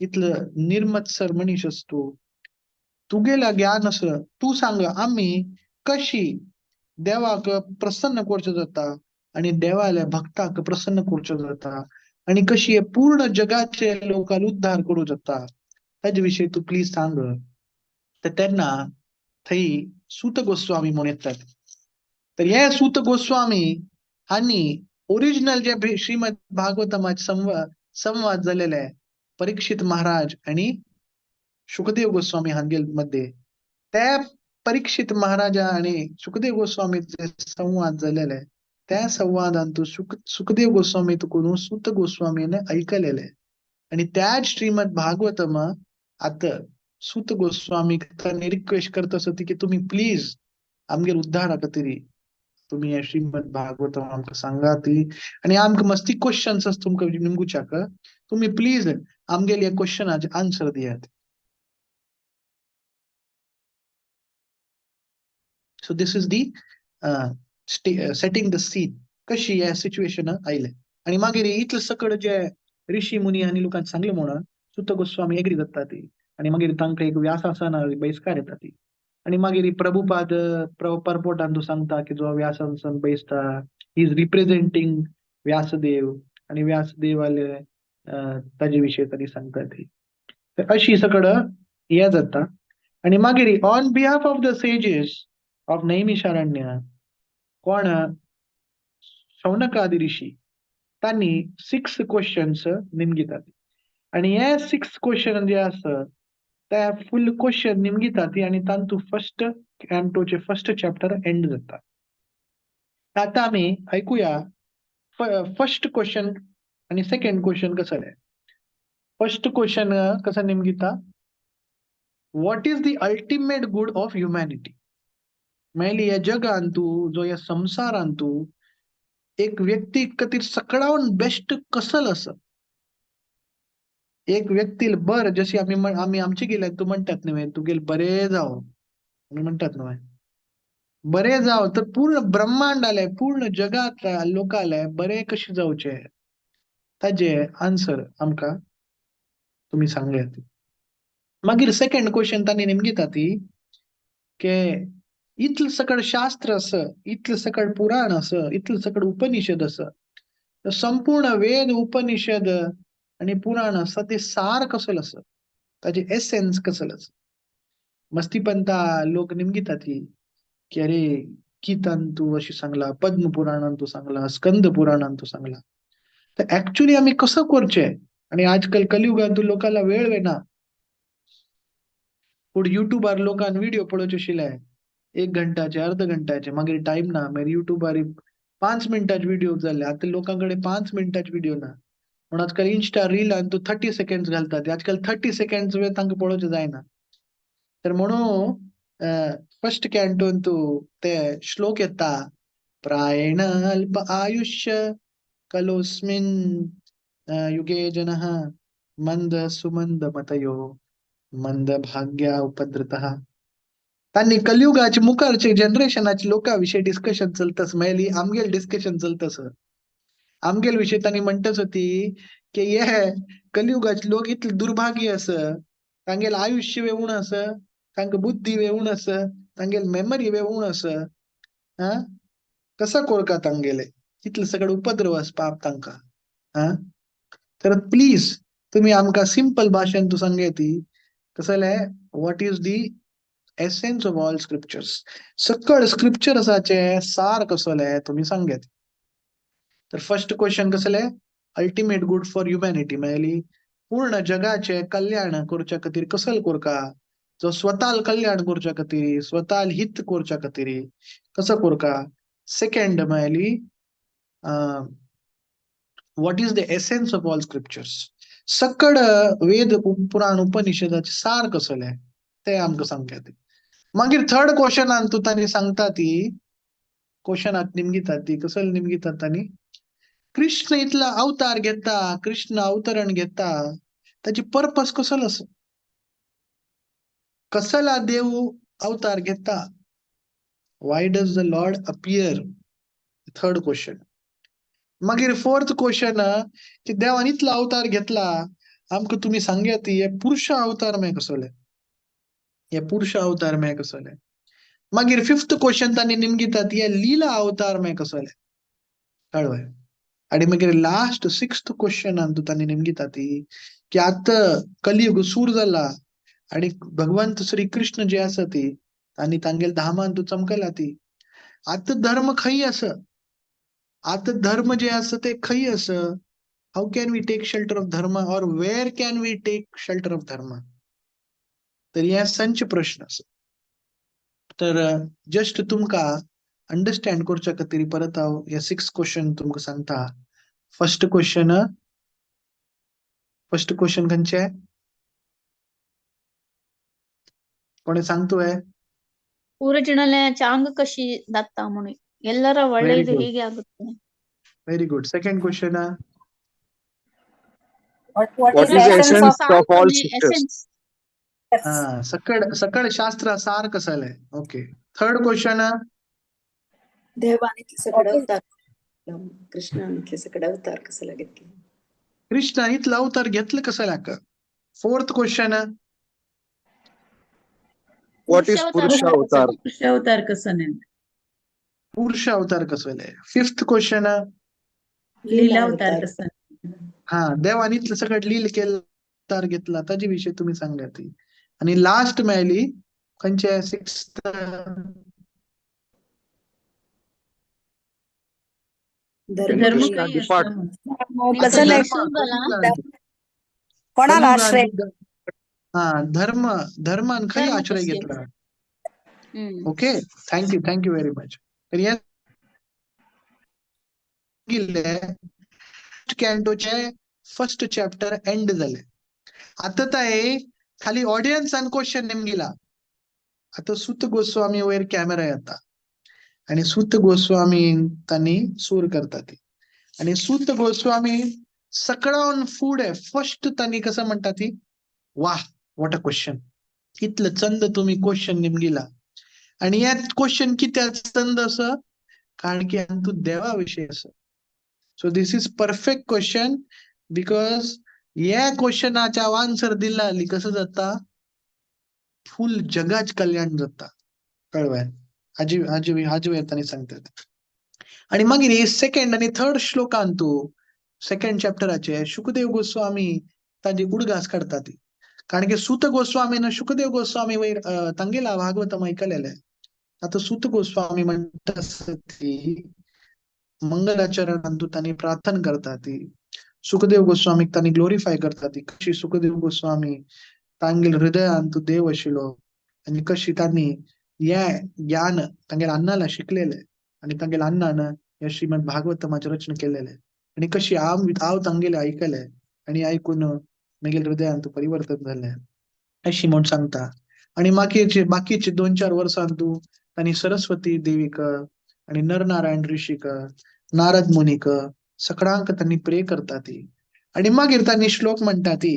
इतलो निर्मत्सर मनीस आसा तूं, तुगेलें ज्ञान आसा, तूं सांग आमी कशी देवाक प्रसन्न करचें जाता, आणि देवाले भक्ताक प्रसन्न करूचो जाता आणि कशी हे पूर्ण जगाचे लोकांक उद्धार करू जाता ताजे विषयी तूं प्लीज सांग. तर तेन्ना थंय सूत गोस्वामी म्हूण येतात. तर हे सूत गोस्वामी हांणी ओरिजिनल जे श्रीमद भागवतमाचे संवाद जालेले परीक्षित महाराज आणि शुकदेव गोस्वामी हांगेल मध्ये, त्या परीक्षित महाराजा आणि शुकदेव गोस्वामीचे संवाद जालेले त्या संवादान तू सुखदेव गोस्वामी तुकून सूत गोस्वामीने ऐकलेले आणि त्याच श्रीमद भागवतम आता सूत गोस्वामी तांणी रिक्वेस्ट करत होती की तुम्ही प्लीज आमगेर उद्धारा खातीर तुम्ही हे श्रीमद भागवतम आमकां सांगा ती आणि आमकां मस्ती क्वेश्चन्स आसा तुमकां निमगुच्याक, तुम्ही प्लीज आमगेले ह्या क्वेश्चनाचे आन्सर दियात. So this is the setting the scene कशी ह्या सिच्युएशन आयले. आणि मागीर इतले सकड जे ऋषी मुनी आनी लोकांक सांगले म्हणून सुत गोस्वामी एग्री जाता ती आणि मागीर तांकां एक व्यासासना बहिस्कार येता ती आणि मागीर प्रभुपाद परपोटान तूं सांगता की जो व्यासासन बैसता he is representing Vyasadeva आणि व्यासदेवाले ताजे विषयी ताणी सांगता ती. तर अशी सकड हे जाता. आणि मागीर on behalf of the sages of Naimisharanya कोण शौनकादी ऋषी तांणी 6 क्वेश्चन्स निमगितात आणि हे 6 क्वेश्चन जे आसा ते फुल क्वेश्चन निमगितात आणि तांतू फर्स्ट कॅन्टोचे फर्स्ट चॅप्टर एंड जाता. आता आमी ऐकूया फर्स्ट क्वेश्चन आणि सेकंड क्वेश्चन कसं. फर्स्ट क्वेश्चन कसं निमगिता, what is the ultimate good of humanity. मेली ह्या जगांतू जो ह्या संसारांतू एक व्यक्ती खातीर सगळ्याहून बेस्ट कसल आसा, एक व्यक्ती बर जशी आमी आमी आमचे गेले तूं म्हणटात न्हय तुगेल बरें जावं आमी म्हणटात न्हय बरें जावं, तर पूर्ण ब्रह्मांड आले पूर्ण जगात लोकाले बरें कशें जावचें ताजे आन्सर आमकां तुमी सांगयात. मागीर सेकंड क्वेश्चन तांणी निमगिता ती की इतलें सकळ शास्त्र आसा, इतलें सकळ पुराण आसा, इतलें सकळ उपनिषद आसा, संपूर्ण वेद उपनिषद आणि पुराण आसा ते सार कसलो आसा, ताजे एसेन्स कसलो आसा. मस्तीपंता लोक निमगिता ती की अरे गीतान तूं अशें सांगला, पद्म पुराणान तूं सांगला, स्कंद पुराणान तूं सांगला, तर ऍक्च्युली आमी कसं करचें. आणि आजकाल कलियुगांत लोकांना वेळ वेना, पूण युट्यूबार लोकांक व्हिडिओ पळोवचे आशिल्ले 1 घंटाचे अर्ध घंटाचे, मागीर टायम ना, मागीर युट्यूबार 5 मिनटाचे व्हिडिओ जाल्ले, आतां लोकां कडेन 5 मिनटाचे व्हिडिओ ना म्हणून आजकाल इन्स्टा रीलान तूं 30 सेकंड्स घालतात, आजकाल 30 सेकंड्स वेळ तांकां पळोवचें जायना. तर म्हणून फर्स्ट कॅन्टोन तूं ते श्लोक येता, प्रायेण अल्प आयुष्य कलोस्मिन युगे जनः मंद सुमंद मतयो मंद भाग्या उपद्रतः. तांणी कलियुगाचे मुखारचे जनरेशनाचे लोकां विशयी डिस्कशन चलतस, मेली आमगेल डिस्कशन चलतस, आमगेल विशय तांणी म्हणटच होती की हे कलियुगाचे लोक इतले दुर्भागी आसा, तांगेल आयुष्य वेवूण आसा, तांकां बुद्धी वेवूण आसा, तांगेल मेमरी वेवूण आसा, हा कसो कोरका तांगेले इतले सगळे उपद्रव आसा पाप तांकां. हा तर प्लीज तुम्ही आमकां सिंपल भाशेन तूं सांगे ती कसले what is the essence of all scriptures, सकळ स्क्रिप्चर्साचे सार कसले तुम्ही सांगेत. तर फर्स्ट क्वेश्चन कसले, अल्टिमेट गुड फॉर ह्युमॅनिटी, म्हळ्यार पूर्ण जगाचे कल्याण करच्या खातीर कसल कोरका, जो स्वताल कल्याण करच्या खातीर स्वताल हित करच्या खातीर कसो कोरका. सेकंड म्हळ्यार what is the essence of all scriptures, सकळ वेद पुराण उपनिषदाचे सार कसले ते आमकां सांगतात. मागीर थर्ड क्वेश्चनान तूं तांणी सांगता ती क्वेश्चनात निमगिता ती कसले निमगिता तांणी, कृष्ण इतला अवतार घेता, कृष्ण अवतरण घेता, ताची पर्पस कसलो आसा, कसला देव अवतार घेता, why does the lord appear, third question. मागीर फोर्थ क्वेश्चन की देवान इतलो अवतार घेतला आमकां तुमी सांगयात हे पुरुष अवतार मे कसले, हे पुरुष अवतार मे कसले. मागीर फिफ्थ क्वेश्चन तांणी निमगितात हे लीला अवतार मे कसले. कळ्ळें. आनी मागीर लास्ट सिक्स्थ क्वेश्चनान तूं तांणी निमगिता ती की आतां कलियुग सूर जाला आणि भगवंत श्री कृष्ण जे आसा ती आनी तांगेल धामान तूं चमकला ती, आतां धर्म खंय आसा, आतां धर्म जे आसा ते खंय आसा? How can we take shelter of dharma or where can we take shelter of dharma? तर हे संच प्रश्न आसा. तर जस्ट तुमकां अंडरस्टँड करच्या खातीर परत हांव हे सिक्स क्वेश्चन तुमकां सांगता. फर्स्ट क्वेश्चन, फर्स्ट क्वेश्चन खंयचे? कोणे सांग तुवें? ಊರಜಿಣಲೆ ಚಾಂಗ ಕಶಿ ದತ್ತ ಮುನಿ ಎಲ್ಲರ ಒಳ್ಳೆಯದು ಹೇಗೆ ಆಗುತ್ತೆ? Very good. Second question. What is the essence of all scriptures? सकळ सकळ शास्त्र सार कसले? ओके. Third question. देवाने सगळं अवतार, कृष्णाने सगळं अवतार कसला घेतलं? कृष्ण इथलं अवतार घेतलं कसं? Fourth question. What is Purusha avatar? पुरुष अवतार कसं नाही? पुरुष अवतार कसले? Fifth question. लीला अवतार कसं? हा, देवान इतलं सगळं लील केलं, अवतार घेतला, ताजे विषय तुम्ही सांगल्या ती. आणि लास्ट मेळली खंयचे? सिक्स्थ. धर्म कसं नाही? कोणाला आश्रय? हा, धर्म, धर्मान खंय आश्रय घेतला? Okay, thank you, thank you very much. तर या कॅन्टोचे फर्स्ट चॅप्टर एंड झाले. आता ताई खाली ऑडियन्स आणि क्वेश्चन निमगिला. आता सुत गोस्वामी वयर कॅमेरा येता आणि सुत गोस्वामी तांणी सूर करता ती. आणि सुत गोस्वामी सकळावन फूड आहे फर्स्ट तांणी कसं म्हणटा ती, वाह what a question, इतलं चंद तुम्ही क्वेश्चन निमगिला. आणि यात क्वेश्चन कित्याक चंद असं? कारण की तू देवाविषयी असं. So this is perfect question because या क्वेश्चनाच्या आन्सर दिला आली कसं जाता? फुल जगाच कल्याण जाता. कळवाय हाजी हाजी हाजी येताना सांगतात. आणि मागीर सेकंड आणि थर्ड श्लोकान तू सेकंड चॅप्टराचे शुकदेव गोस्वामी ताजी उडगास काडटा ती. कारण की सुत गोस्वामीन शुकदेव गोस्वामी वयर तांगेला भागवतम ऐकलेले. आता सुत गोस्वामी म्हणटा ती मंगलाचरणान तू तांणी प्रार्थना करता ती. सुखदेव गोस्वामीक तांणी ग्लोरिफाय करता ती. कशी सुखदेव गोस्वामी तांगेल हृदयान तू देव आशिल्लो आनी कशी तांणी हे ज्ञान तांगेल अन्नाला शिकलेले आनी तांगेल अन्नान ह्या श्रीमद भागवतमाचें रचना केलेले आनी कशी हांव हांव तांगेले आयकले आनी आयकून मागीर हृदयान तूं परिवर्तन जालें अशी म्हूण सांगता. आनी बाकीचे बाकीचे 2-4 वर्सां तूं तांणी सरस्वती देवीक आनी नरनारायण ऋषीक नारद मुनीक सगळ्यांक तांणी प्रे करता ती. आनी मागीर तांणी श्लोक म्हणटा ती,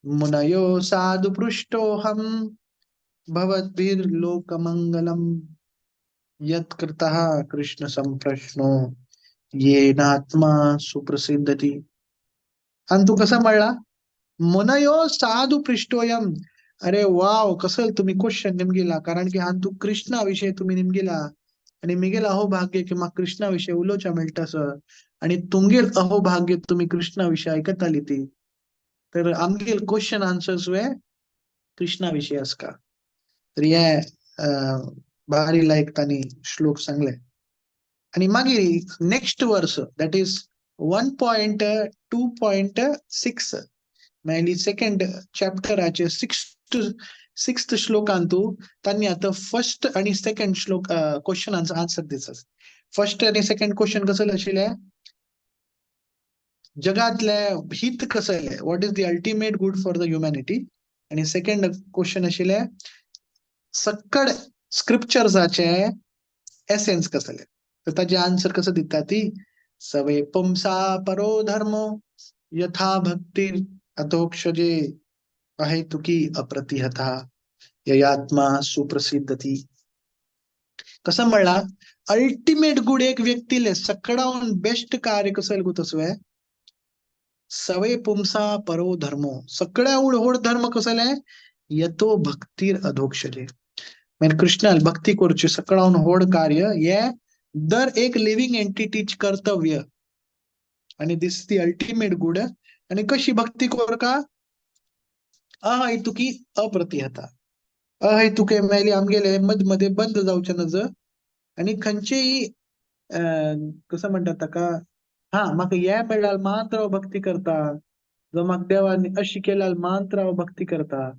मुनयो साधु पृष्ठोहम भवद्भिर्लोकमंगलम यत्कृतः कृष्ण संप्रश्नो येनात्मा सुप्रसिद्धती. आणि तू कसं म्हणला? मुनयो साधु पृष्ठोयम. अरे वाव, कसं तुम्ही क्वेश्चन निमगिला, कारण की हा तू कृष्णा विषय तुम्ही निमगिला आणि मिगेल अहोभाग्य की म्हाका कृष्णा विषय उलोवच्या मेळटा सर आणि तुमगेल अहोभाग्य तुम्ही कृष्णा विषय आयकताली ती. तर आमगेल क्वेश्चन आन्सर्स वे कृष्णा विषय आसका. तर हे भारी लायक तांणी श्लोक सांगले. आणि मागीर next verse that is 1.2.6 मागीर सेकंड चॅप्टराचे सिक्स्थ श्लोकांतू तांणी आतां फर्स्ट आणि सेकंड श्लोक क्वेश्चन आन्सर दिसत. फर्स्ट आणि सेकंड क्वेश्चन कसं आशिल्लें? जगातले हित कसले, what is the ultimate good for the humanity. आणि सेकंड क्वेश्चन आशिल्लें सक्कड स्क्रिप्चर्साचे एसेन्स कसले. तर ताजे आन्सर कसं दिता ती, सवे पुंसा परो धर्मो यथा भक्तिर अधोक्षजे अहेतुकी अप्रतिहता ययात्मा सुप्रसिद्धती. कसं म्हणला? अल्टिमेट गुड एक व्यक्तीले सगळ्याहून बेस्ट कार्य कसं गो तसं सवे पुंसा परो धर्मो, सगळ्या होड धर्म कसले यतो भक्तीर अधोक्षजे. म्हणजे कृष्णाल भक्ती करची सगळ्याहून होड कार्य हे दर एक लिव्हिंग एंटिटीच कर्तव्य आणि this the ultimate good. आणि कशी भक्ती कोरका अहैतुकी अप्रतिहता. अहैतुके मेली आमगेले मध मध्ये बंद जावचे नज आणि खंयचेही कसं म्हणतात ताका, हा म्हाका हे मेळ्ळ्यार मात्र हांव भक्ती करता, जो म्हाका देवान अशी केल्यार मात्र हांव भक्ती करता,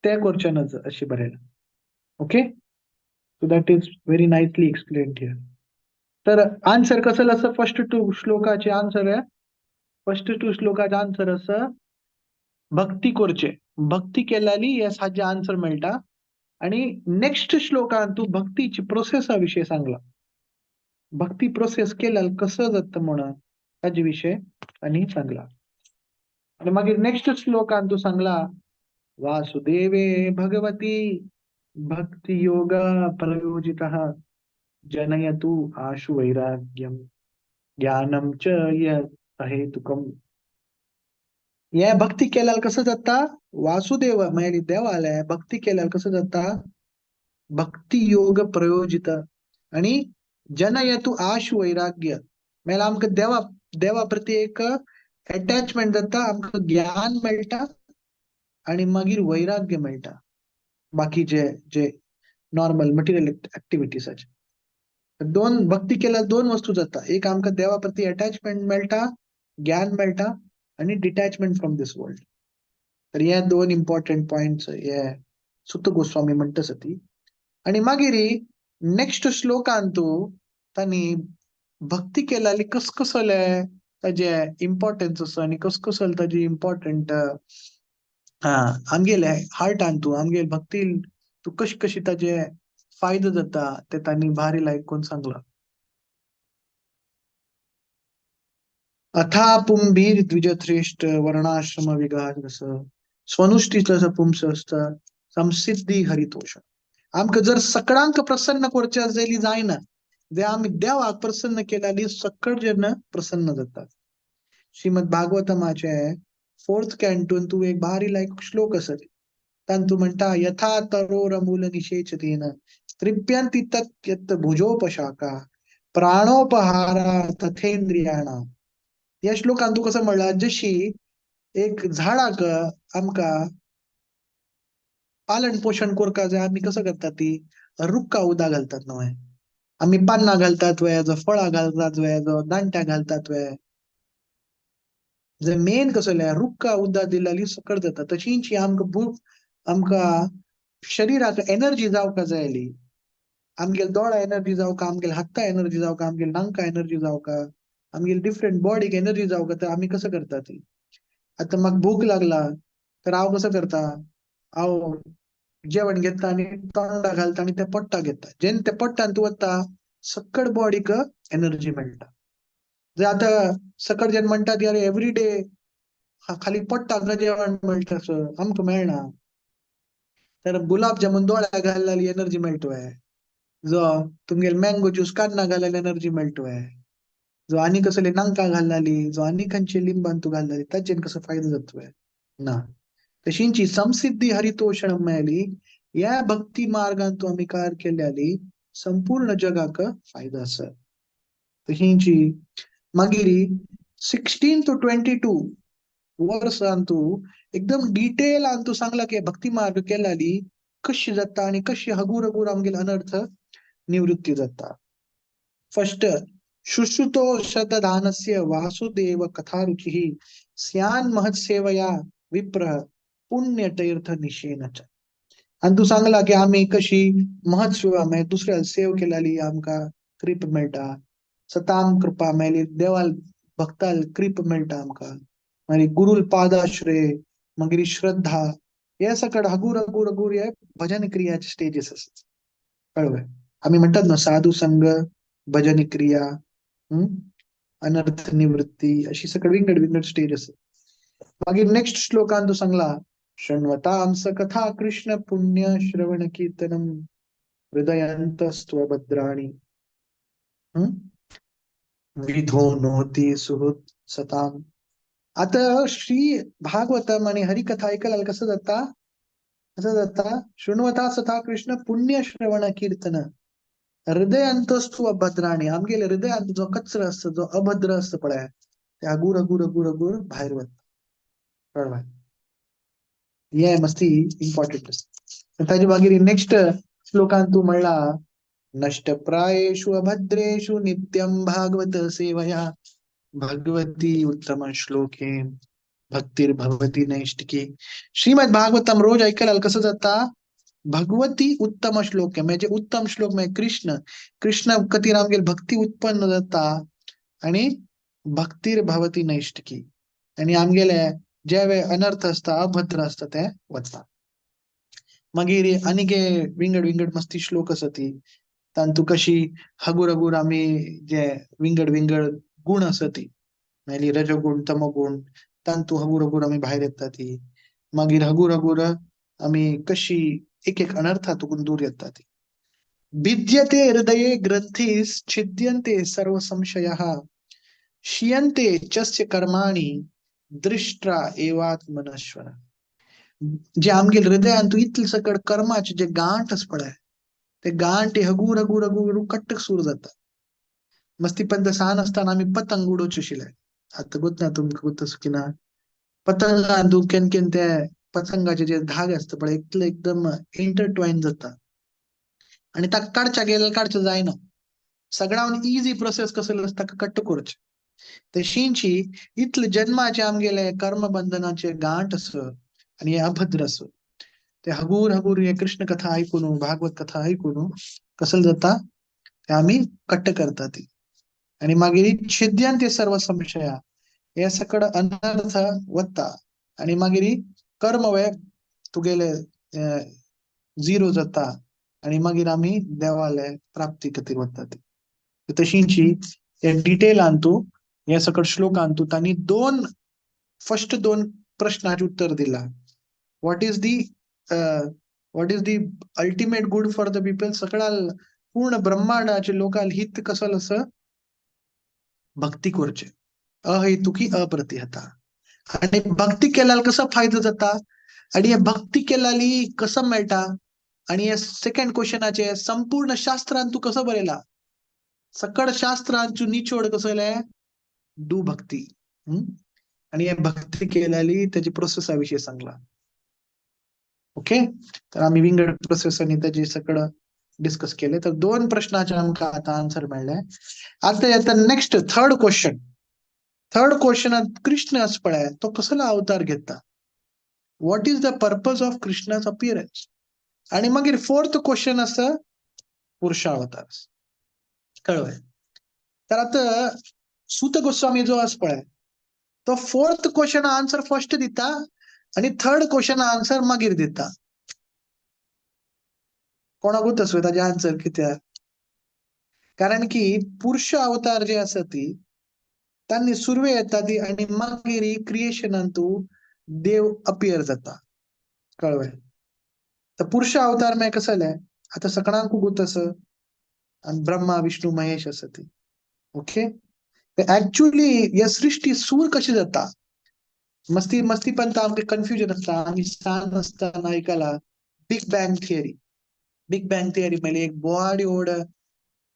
ते करचे नज अशी बरयला. Okay, so that is very nicely explain here. तर आन्सर कसं असं फर्स्ट टू श्लोकाचे आन्सर आहे. फर्स्ट टू श्लोकाचे आन्सर असं भक्ती करचे, भक्ती केल्याली हे हाजे आन्सर मेळटा. आणि नेक्स्ट श्लोकान तू भक्तीची प्रोसेसा विषय सांगला, भक्ती प्रोसेस केल्यार कसं जाता म्हणून ताजे विषय आणि सांगला. आणि मागीर नेक्स्ट श्लोकान तू सांगला वासुदेवे भगवती भक्ती योग प्रयोजितः जनयतु आशु वैराग्यम ज्ञानम च यत् अहेतुकम. हे भक्ती केल्यार कसं जाता, वासुदेव म्हळ्यार देवाले भक्ती केल्यार कसं जाता, भक्ती योग प्रयोजित आणि जनयतु आशु वैराग्य म्हळ्यार आमकां देवा देवा प्रती एक अटॅचमेंट जाता, आमकां ज्ञान मेळटा आणि मागीर वैराग्य मेळटा बाकी जे जे नॉर्मल मटेरियल ऍक्टिव्हिटीजाचे. दोन भक्ती केल्यार दोन वस्तू जाता, एक आमकां देवा प्रती अटॅचमेंट मेळटा, ज्ञान मेळटा आणि डिटॅचमेंट फ्रॉम this world. तर हे दोन इम्पॉर्टंट पॉइंट्स हे सुत गोस्वामी म्हणटा सती. आणि मागीर नेक्स्ट श्लोकान तू तांणी भक्ती केल्याली कसकसले ताजे इम्पॉर्टन्स आसा आनी कसकसल ताजी इम्पॉर्टंट हा आमगेले हार्टान तूं आमगेले भक्ती तूं कशी कशी ताजे फायदो जाता ते तांणी भारी लायक करून सांगला. अथा पुंबीर द्विजश्रेष्ठ वर्णाश्रम विघास स्वनुष्ठीत पुंसस्त संसिद्धी हरितोष. आमकां जर सकळांक प्रसन्न करचे जाल्यार जायना, जे आमी देवाक प्रसन्न केल्यार सकळ जन प्रसन्न जातात. श्रीमद भागवतमाचे फोर्थ कॅन्टून तूं एक भारी लायक श्लोक आसा, तातूंत म्हणटा यथा तरोरमूल निषेचतेन तृप्यंती तत् भुजोपशाखा प्राणोपहारा तथेंद्रियाणा. ह्या श्लोकान तूं कसं म्हणला, जशी एक झाडाक आमकां पालन पोषण करपाक जाय, आमी कसं करतात ती रुक्का उदक घालतात न्हय, आमी पान्नां घालतात वे, जो फळां घालतात वे, जो दांट्या घालतात वे, जे मेन कसं रुक्का उदक दिल्यार सकट जाता. तशीच आमकां भूक आमकां शरीराक एनर्जी जावपाक जायली, आमगेले दोळा एनर्जी जावका, आमगेले हाता एनर्जी जावका, आमगेले नांका एनर्जी जावका, आमगेले डिफरंट बॉडीक एनर्जी जावका, तर आमी कसं करतात ती. आतां म्हाका भूक लागला तर हांव कसं करता, हांव जेवण घेता आनी तोंडा घालता आनी ते पोट्टा घेता, जेन्ना ते पोट्टान तूं वता सकट बॉडीक एनर्जी मेळटा. जे आतां सकट जेन्ना म्हणटात यार एवरी डे खाली पोट्टाक जेवण मेळटा आमकां मेळना, तर गुलाब जामून दोळ्या घालल्यार एनर्जी मेळटा, जो तुमगेले मँगो ज्यूस कान्ना घालल्यार एनर्जी मेळटा, जो आनी कसले नांका घालली, जो आनी खंयचे लिंबान तूं घालली ताचेर कसो फायदो जातलो ना. तशींची संसिद्धी हरितोषण मेळ्ळी ह्या भक्ती मार्गान तूं आमी कार केल्याली संपूर्ण जगाक फायदो आसा. तशींची मागीर 16 to 22 वर्सान तूं एकदम डिटेलान तूं सांगला की भक्ती मार्ग केल्याली कशी जाता आनी कशी हगूर हगूर आमगेले अनर्थ निवृत्ती जाता. फर्स्ट शुश्रुतो शतदानस्य वासुदेव कथारुचिः स्यान् महत्सेवया विप्रः पुण्यतीर्थ निशेन च. आनी तूं सांगला की आमी कशी महत्सेवा मागीर दुसऱ्या सेव केल्याली आमकां कृप मेळटा, सताम कृपा मेळ्ळी, देवाल भक्ताल कृप मेळटा आमकां, मागीर गुरुल पादाश्रय, मागीर श्रद्धा, हे सकड हगूर हगूर हगूर हे भजन क्रियाचे स्टेजीस आसात. कळ्ळें? आमी म्हणटात न्हू साधू संघ, भजन क्रिया, अनर्थ निवृत्ती, अशी सगळी विंगड विंगड स्टेज आसा. मागीर नेक्स्ट श्लोकान तूं सांगला शृण्वतां स कथा कृष्ण पुण्य श्रवण कीर्तनम हृदयंतस्त्वभद्राणि विधोनोति सुहृत् सताम. आता श्री भागवतम आणि हरिकथा ऐकल्यार कसं जाता, कसं जाता, शृण्वता सथा कृष्ण पुण्य श्रवण कीर्तन, हृदयांतस्तु अभद्राणी, आमगेले हृदयांत जो कचरो आसता, जो अभद्र आसता पळय, ते हगूर हगूर हगूर हगूर भायर वता. कळ्ळें? हे मस्ती इम्पॉर्टंट आसता. ताजे मागीर नेक्स्ट श्लोकान तूं म्हणला, नष्ट प्रायेषु अभद्रेषु नित्यं भागवत सेवया भगवती उत्तम श्लोके भक्तिर्भवती नैष्टिकी. श्रीमद भागवतम रोज ऐकल्यार कसं जाता? भगवती उत्तम श्लोक, म्हणजे उत्तम श्लोक म्हणजे कृष्ण, कृष्ण कतीर आमगेर भक्ती उत्पन्न जाता आणि भक्तिर्भवती नैष्टिकी, आणि आमगेले जे वे अनर्थ आसता, अभद्र आसता ते वता. मागीर आनीक विंगड विंगड मस्ती श्लोक आसा ती तांतू कशी हगूर हगूर आमी जे विंगड विंगड गुण आसा ती, मागीर रजगुण तमगुण, तांतू हगूर हगूर आमी भायर येता ती. मागीर हगूर हगूर आमी कशी एक एक अनर्थातून दूर येता ती. भिद्यते हृदये ग्रंथीस छिद्यन्ते सर्व संशयः क्षीयन्ते चस्य कर्माणि दृष्ट्रा एवात्मनश्वर. जे आमगेल हृदयांतू इतले सकड कर्माचे जे गांठ आसा पळय, ते गांठ हगूर हगूर हगूर कट्ट सूर जाता. मस्ती पण सान आसतना आमी पतंग उडोवचे आशिल्ले. आतां गोत ना तुमकां गोत आसा की ना, पतंगान तूं केन्ना केन्ना ते पतंगाचे जे धागे आसता पळय इतले एकदम इंटरट्वाइन जाता आणि ताका काडच्या गेल्यार काडचें जायना. सगळ्यान इजी प्रोसेस कसलो आसता, ताका कट्ट करचें. तशींची इतले जन्माचे आमगेले कर्मबंधनाचे गांठ आसा आणि हे अभद्र आसा, ते हगूर हगूर हे कृष्ण कथा ऐकून, भागवत कथा ऐकून कसं जाता ते आमी कट्ट करता ती. आणि मागीर छिद्यान ते सर्व संशया, हे सकड अनर्थ वता आणि मागीर कर्म वे तुगेले झिरो जाता आणि मागीर आमी देवाले प्राप्ती खातीर वता ती. तशींची हे डिटेलान तूं हे सकड श्लोकान तूं तांणी दोन फर्स्ट दोन प्रश्नाचे उत्तर दिला. What is the what is the ultimate good for the people? सगळ्या पूर्ण ब्रह्मांडाचे लोकाल हित कसं असं भक्ती करचे, अहेतुकी अप्रतिहता. आणि भक्ती केल्यार कसो फायदो जाता आणि हे भक्ती केल्याली कसं मेळटा? आणि हे सेकंड क्वेश्चनाचे संपूर्ण शास्त्रान तूं कसं बरयला, सकळ शास्त्रांचो निचोड कसो येयलें? Do भक्ती. आणि हे भक्ती केल्याली त्याची प्रोसेसा विषयी सांगला. ओके, तर आम्ही विंगड प्रोसेस आणि त्याचे सगळं डिस्कस केले. तर दोन प्रश्नाचे आमकां आतां आन्सर मेळ्ळे. आतां येता नेक्स्ट थर्ड क्वेश्चन. थर्ड क्वेश्चनात कृष्ण आसा पळय तो कसलो अवतार घेता, what is the purpose of Krishna's appearance. आणि मागीर फोर्थ क्वेश्चन आसा पुरुषावतार. कळ्ळें? तर आतां सूत गोस्वामी जो आसा पळय तो फोर्थ क्वेश्चन आन्सर फर्स्ट दिता आणि थर्ड क्वेश्चन आन्सर मागीर दिता. कोणाकूच आसूं ताजें आन्सर कित्याक, कारण की पुरुष अवतार जे आसा ती तांणी सुरवे येता ती आणि मागीर क्रिएशनान तूं देव अपियर जाता. कळ्ळें? तर पुरुष अवतार मागीर कसं जालें, आतां सगळ्यांकू गोत आसा आनी ब्रह्मा विष्णू महेश आसा ती. ओके, ऍक्च्युली हे सृष्टी सूर कशी जाता, मस्ती मस्ती पण आमकां कन्फ्युजन आसता. आमी सान आसतना आयकला big bang theory. Big bang theory म्हणल्यार एक बॉडी व्हड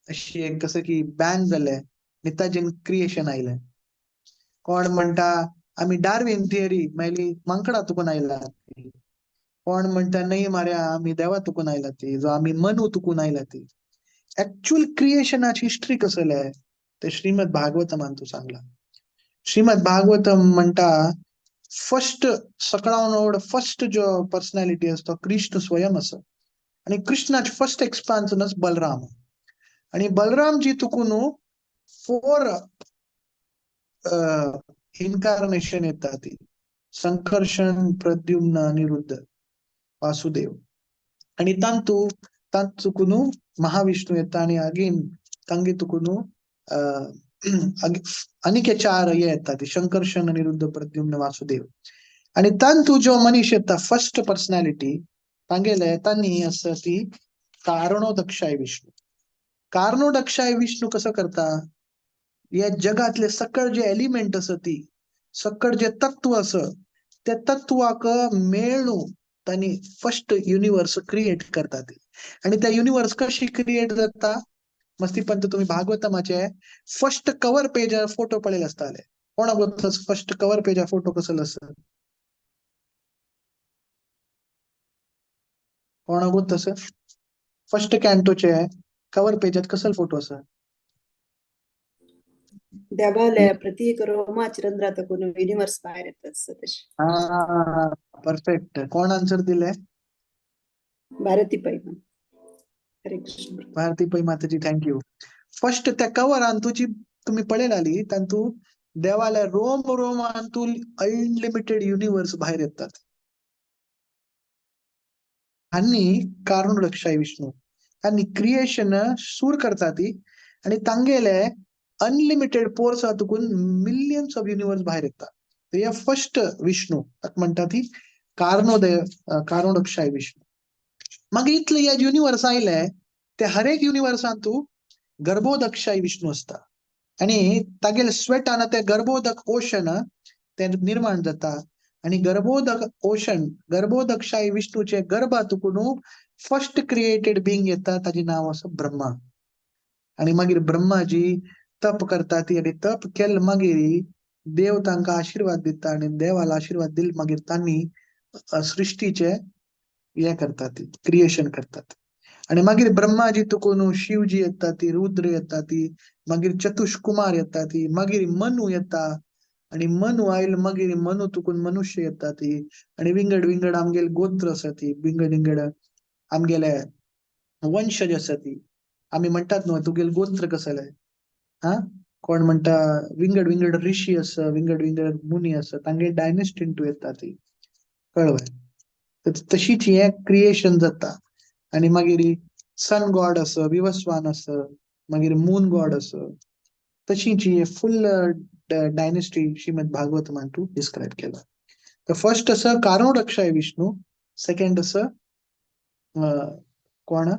अशी एक कसं की बँग जालें आनी ताजेन क्रिएशन आयलें. कोण म्हणटा आमी डार्विन थियरी म्हणल्यार मांकडा तुकून आयला ती. कोण म्हणटा न्हय माऱ्या आमी देवा तुकून आयला ती, जो आमी मनू तुकून आयला ती. ऍक्च्युअल क्रिएशनाची हिस्ट्री कसलें ते श्रीमद भागवतमान तूं सांगला. श्रीमद भागवतम म्हणटा फर्स्ट सगळ्यान व्हड फर्स्ट जो पर्सनॅलिटी आसा तो कृष्ण स्वयं आसा. आणि कृष्णाचे फर्स्ट एक्सपान्शन बलराम. आणि बलरामजी तुकून फोर इन्कार्नेशन येता ती, संकर्षण प्रद्युम्न अनिरुद्ध वासुदेव. आणि तांतू तांत चुकून महाविष्णू येता आणि अगेन तांगे तुकून आनीक चार हे येता ती, शंकर्षण अनिरुद्ध प्रद्युम्न वासुदेव. आणि तांतू जो मनीस येता फर्स्ट पर्सनॅलिटी तांगेले तांणी आसा ती कारणोदक्षाय विष्णू. कारणोदक्षाय विष्णू कसं करता, या जगातले सकळ जे एलिमेंट आसा ती, सकळ जे तत्व आसा त्या तत्वाक मेळून तांणी फर्स्ट युनिवर्स क्रिएट करता ती. आणि त्या युनिवर्स कशी क्रिएट जाता, मस्ती पंत तुम्ही भागवतमाचे फर्स्ट कवर पेजार फोटो पळयले आसताले. कोणाक फर्स्ट कवर पेजार फोटो कसलो आसा? कोणाक तसं फर्स्ट कॅन्टोचे कवर पेजात कसलो फोटो आसा? देवाले प्रत्येक रोमाचरंद्रा तकून युनिवर्स भायर येता तशें. हा, परफेक्ट. कोण आन्सर दिले? भारती पै. हरे कृष्ण. भारती पै माताजी, thank you. First त्या कवरान तुजी तुम्ही पळयलाली तांतू देवाल्या रोम रोमांतून अनलिमिटेड युनिवर्स भायर येतात. आणि कारण लक्षाय विष्णू आणि क्रिएशन सूर करता ती आणि तांगेले अनलिमिटेड पोर्स तुकून मिलियन्स ऑफ युनिवर्स भायर येतात. तर हे फर्स्ट विष्णू ताका म्हणटा ती कारणोदय, कारणोदक्षाय विष्णू. मागीर इतले हे युनिवर्स आयले ते हरेक युनिवर्सान तूं गर्भोदक्षाय विष्णू आसता आणि तागेले स्वेटान ते गर्भोदक ओशन ते निर्माण जाता आणि गर्भोदक ओशन गर्भोदक्षाय विष्णूचे गर्भा तुकून फर्स्ट क्रिएटेड बिंग येता, ताजे नांव आसा ब्रह्मा. आणि मागीर ब्रह्माजी तप करता ती आणि तप केले मागीर देव तांकां आशिर्वाद दिता आणि देवाला आशिर्वाद दिल मागीर तांणी सृष्टीचे हे करतात, क्रिएशन करतात. आणि मागीर ब्रह्माजी तुकून शिवजी येता ती, रुद्र येता ती, मागीर चतुष्कुमार येता ती, मागीर मनु येता आणि मनु आयल मागीर मनु तुकून मनुष्य येता ती आणि विंगड विंगड आमगेले गोत्र आसा ती, विंगड विंगड आमगेले वंशज आसा ती. आमी म्हणटात न्हू तुगेले गोत्र कसले, हा कोण म्हणटा विंगड विंगड ऋषी आसा, विंगड विंगड मुनी आसा, तांगे डायनेस्टीन तूं येता ती, कळ्ळें? तशीच हे क्रिएशन जाता. आणि मागीर सन गॉड आसा, विवस्वान आसा, मागीर मून गॉड आसा, तशीच ही फुल डायनेस्टी श्रीमद भागवत तूं डिस्क्रायब केला. तर फर्स्ट आसा कारणोदक्षाय विष्णू, सेकंड आसा कोण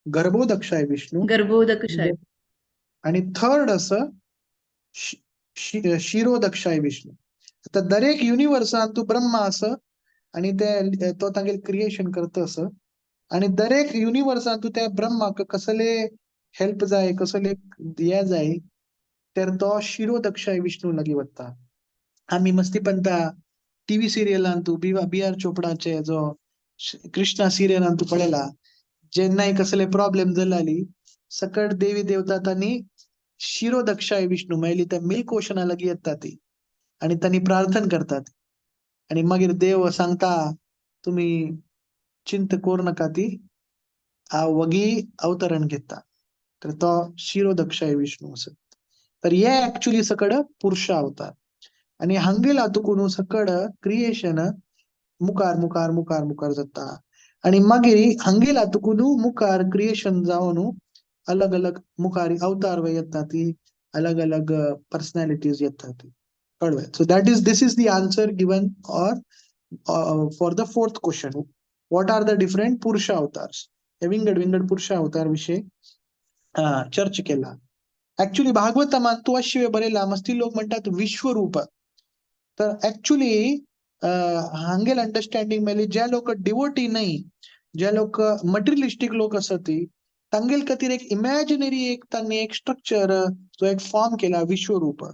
गर्भोदक्षाय विष्णू, गर्भोदक्षाय, आणि थर्ड आसा शिरोदक्षाय विष्णू. आता दरेक युनिवर्सान तूं ब्रह्मा आसा आणि ते तो तांगेले क्रिएशन करता आसा आणि दरेक युनिवर्सान तूं त्या ब्रह्माक कसले हेल्प जाय, कसले हे जाय, तर तो शिरोदक्षाय विष्णू लागीं वता. आमी मस्ती पंता टीव्ही सिरियलान तूं बी आर चोपडाचे जो कृष्णा सिरियलान तूं पळयला, जेन्नाय कसले प्रॉब्लेम जाली सकट देवी देवता तांणी शिरोदक्षाय विष्णू मेळ्ळी त्या मिल्क ओशना लागीं येता ती आणि तांणी प्रार्थना करतात आणि मागीर देव सांगता तुमी चिंत करू नका, ती हांव वगी अवतरण घेता. तर तो शिरोदक्षाय विष्णू आसा. तर हे ऍक्च्युली सकड पुरुष अवतार आणि हांगेला तुकून सकड क्रिएशन मुखार मुखार मुखार मुखार जाता आणि मागीर हांगेला तुकून मुखार क्रिएशन जावन अलग अलग मुखार अवतार येता ती, अलग अलग पर्सनॅलिटीज येता ती, कळ्ळें? So that is this is the answer given or for the fourth question, what are the different Purusha avatars. हे विंगड विंगड पुरुष अवतार विषय चर्चा केला. ऍक्च्युली भागवतमान तू अशिवे बरयला, मस्ती लोक म्हणतात विश्वरूप. तर ऍक्च्युली हांगेल अंडरस्टँडिंग मेळ्ळी जे लोक डिवोटी न्हय, जे लोक मटेरियलिस्टीक लोक आसा ती, तांगेल खातीर एक इमॅजिनरी एक तांणी एक स्ट्रक्चर जो एक फॉर्म केला विश्वरूप.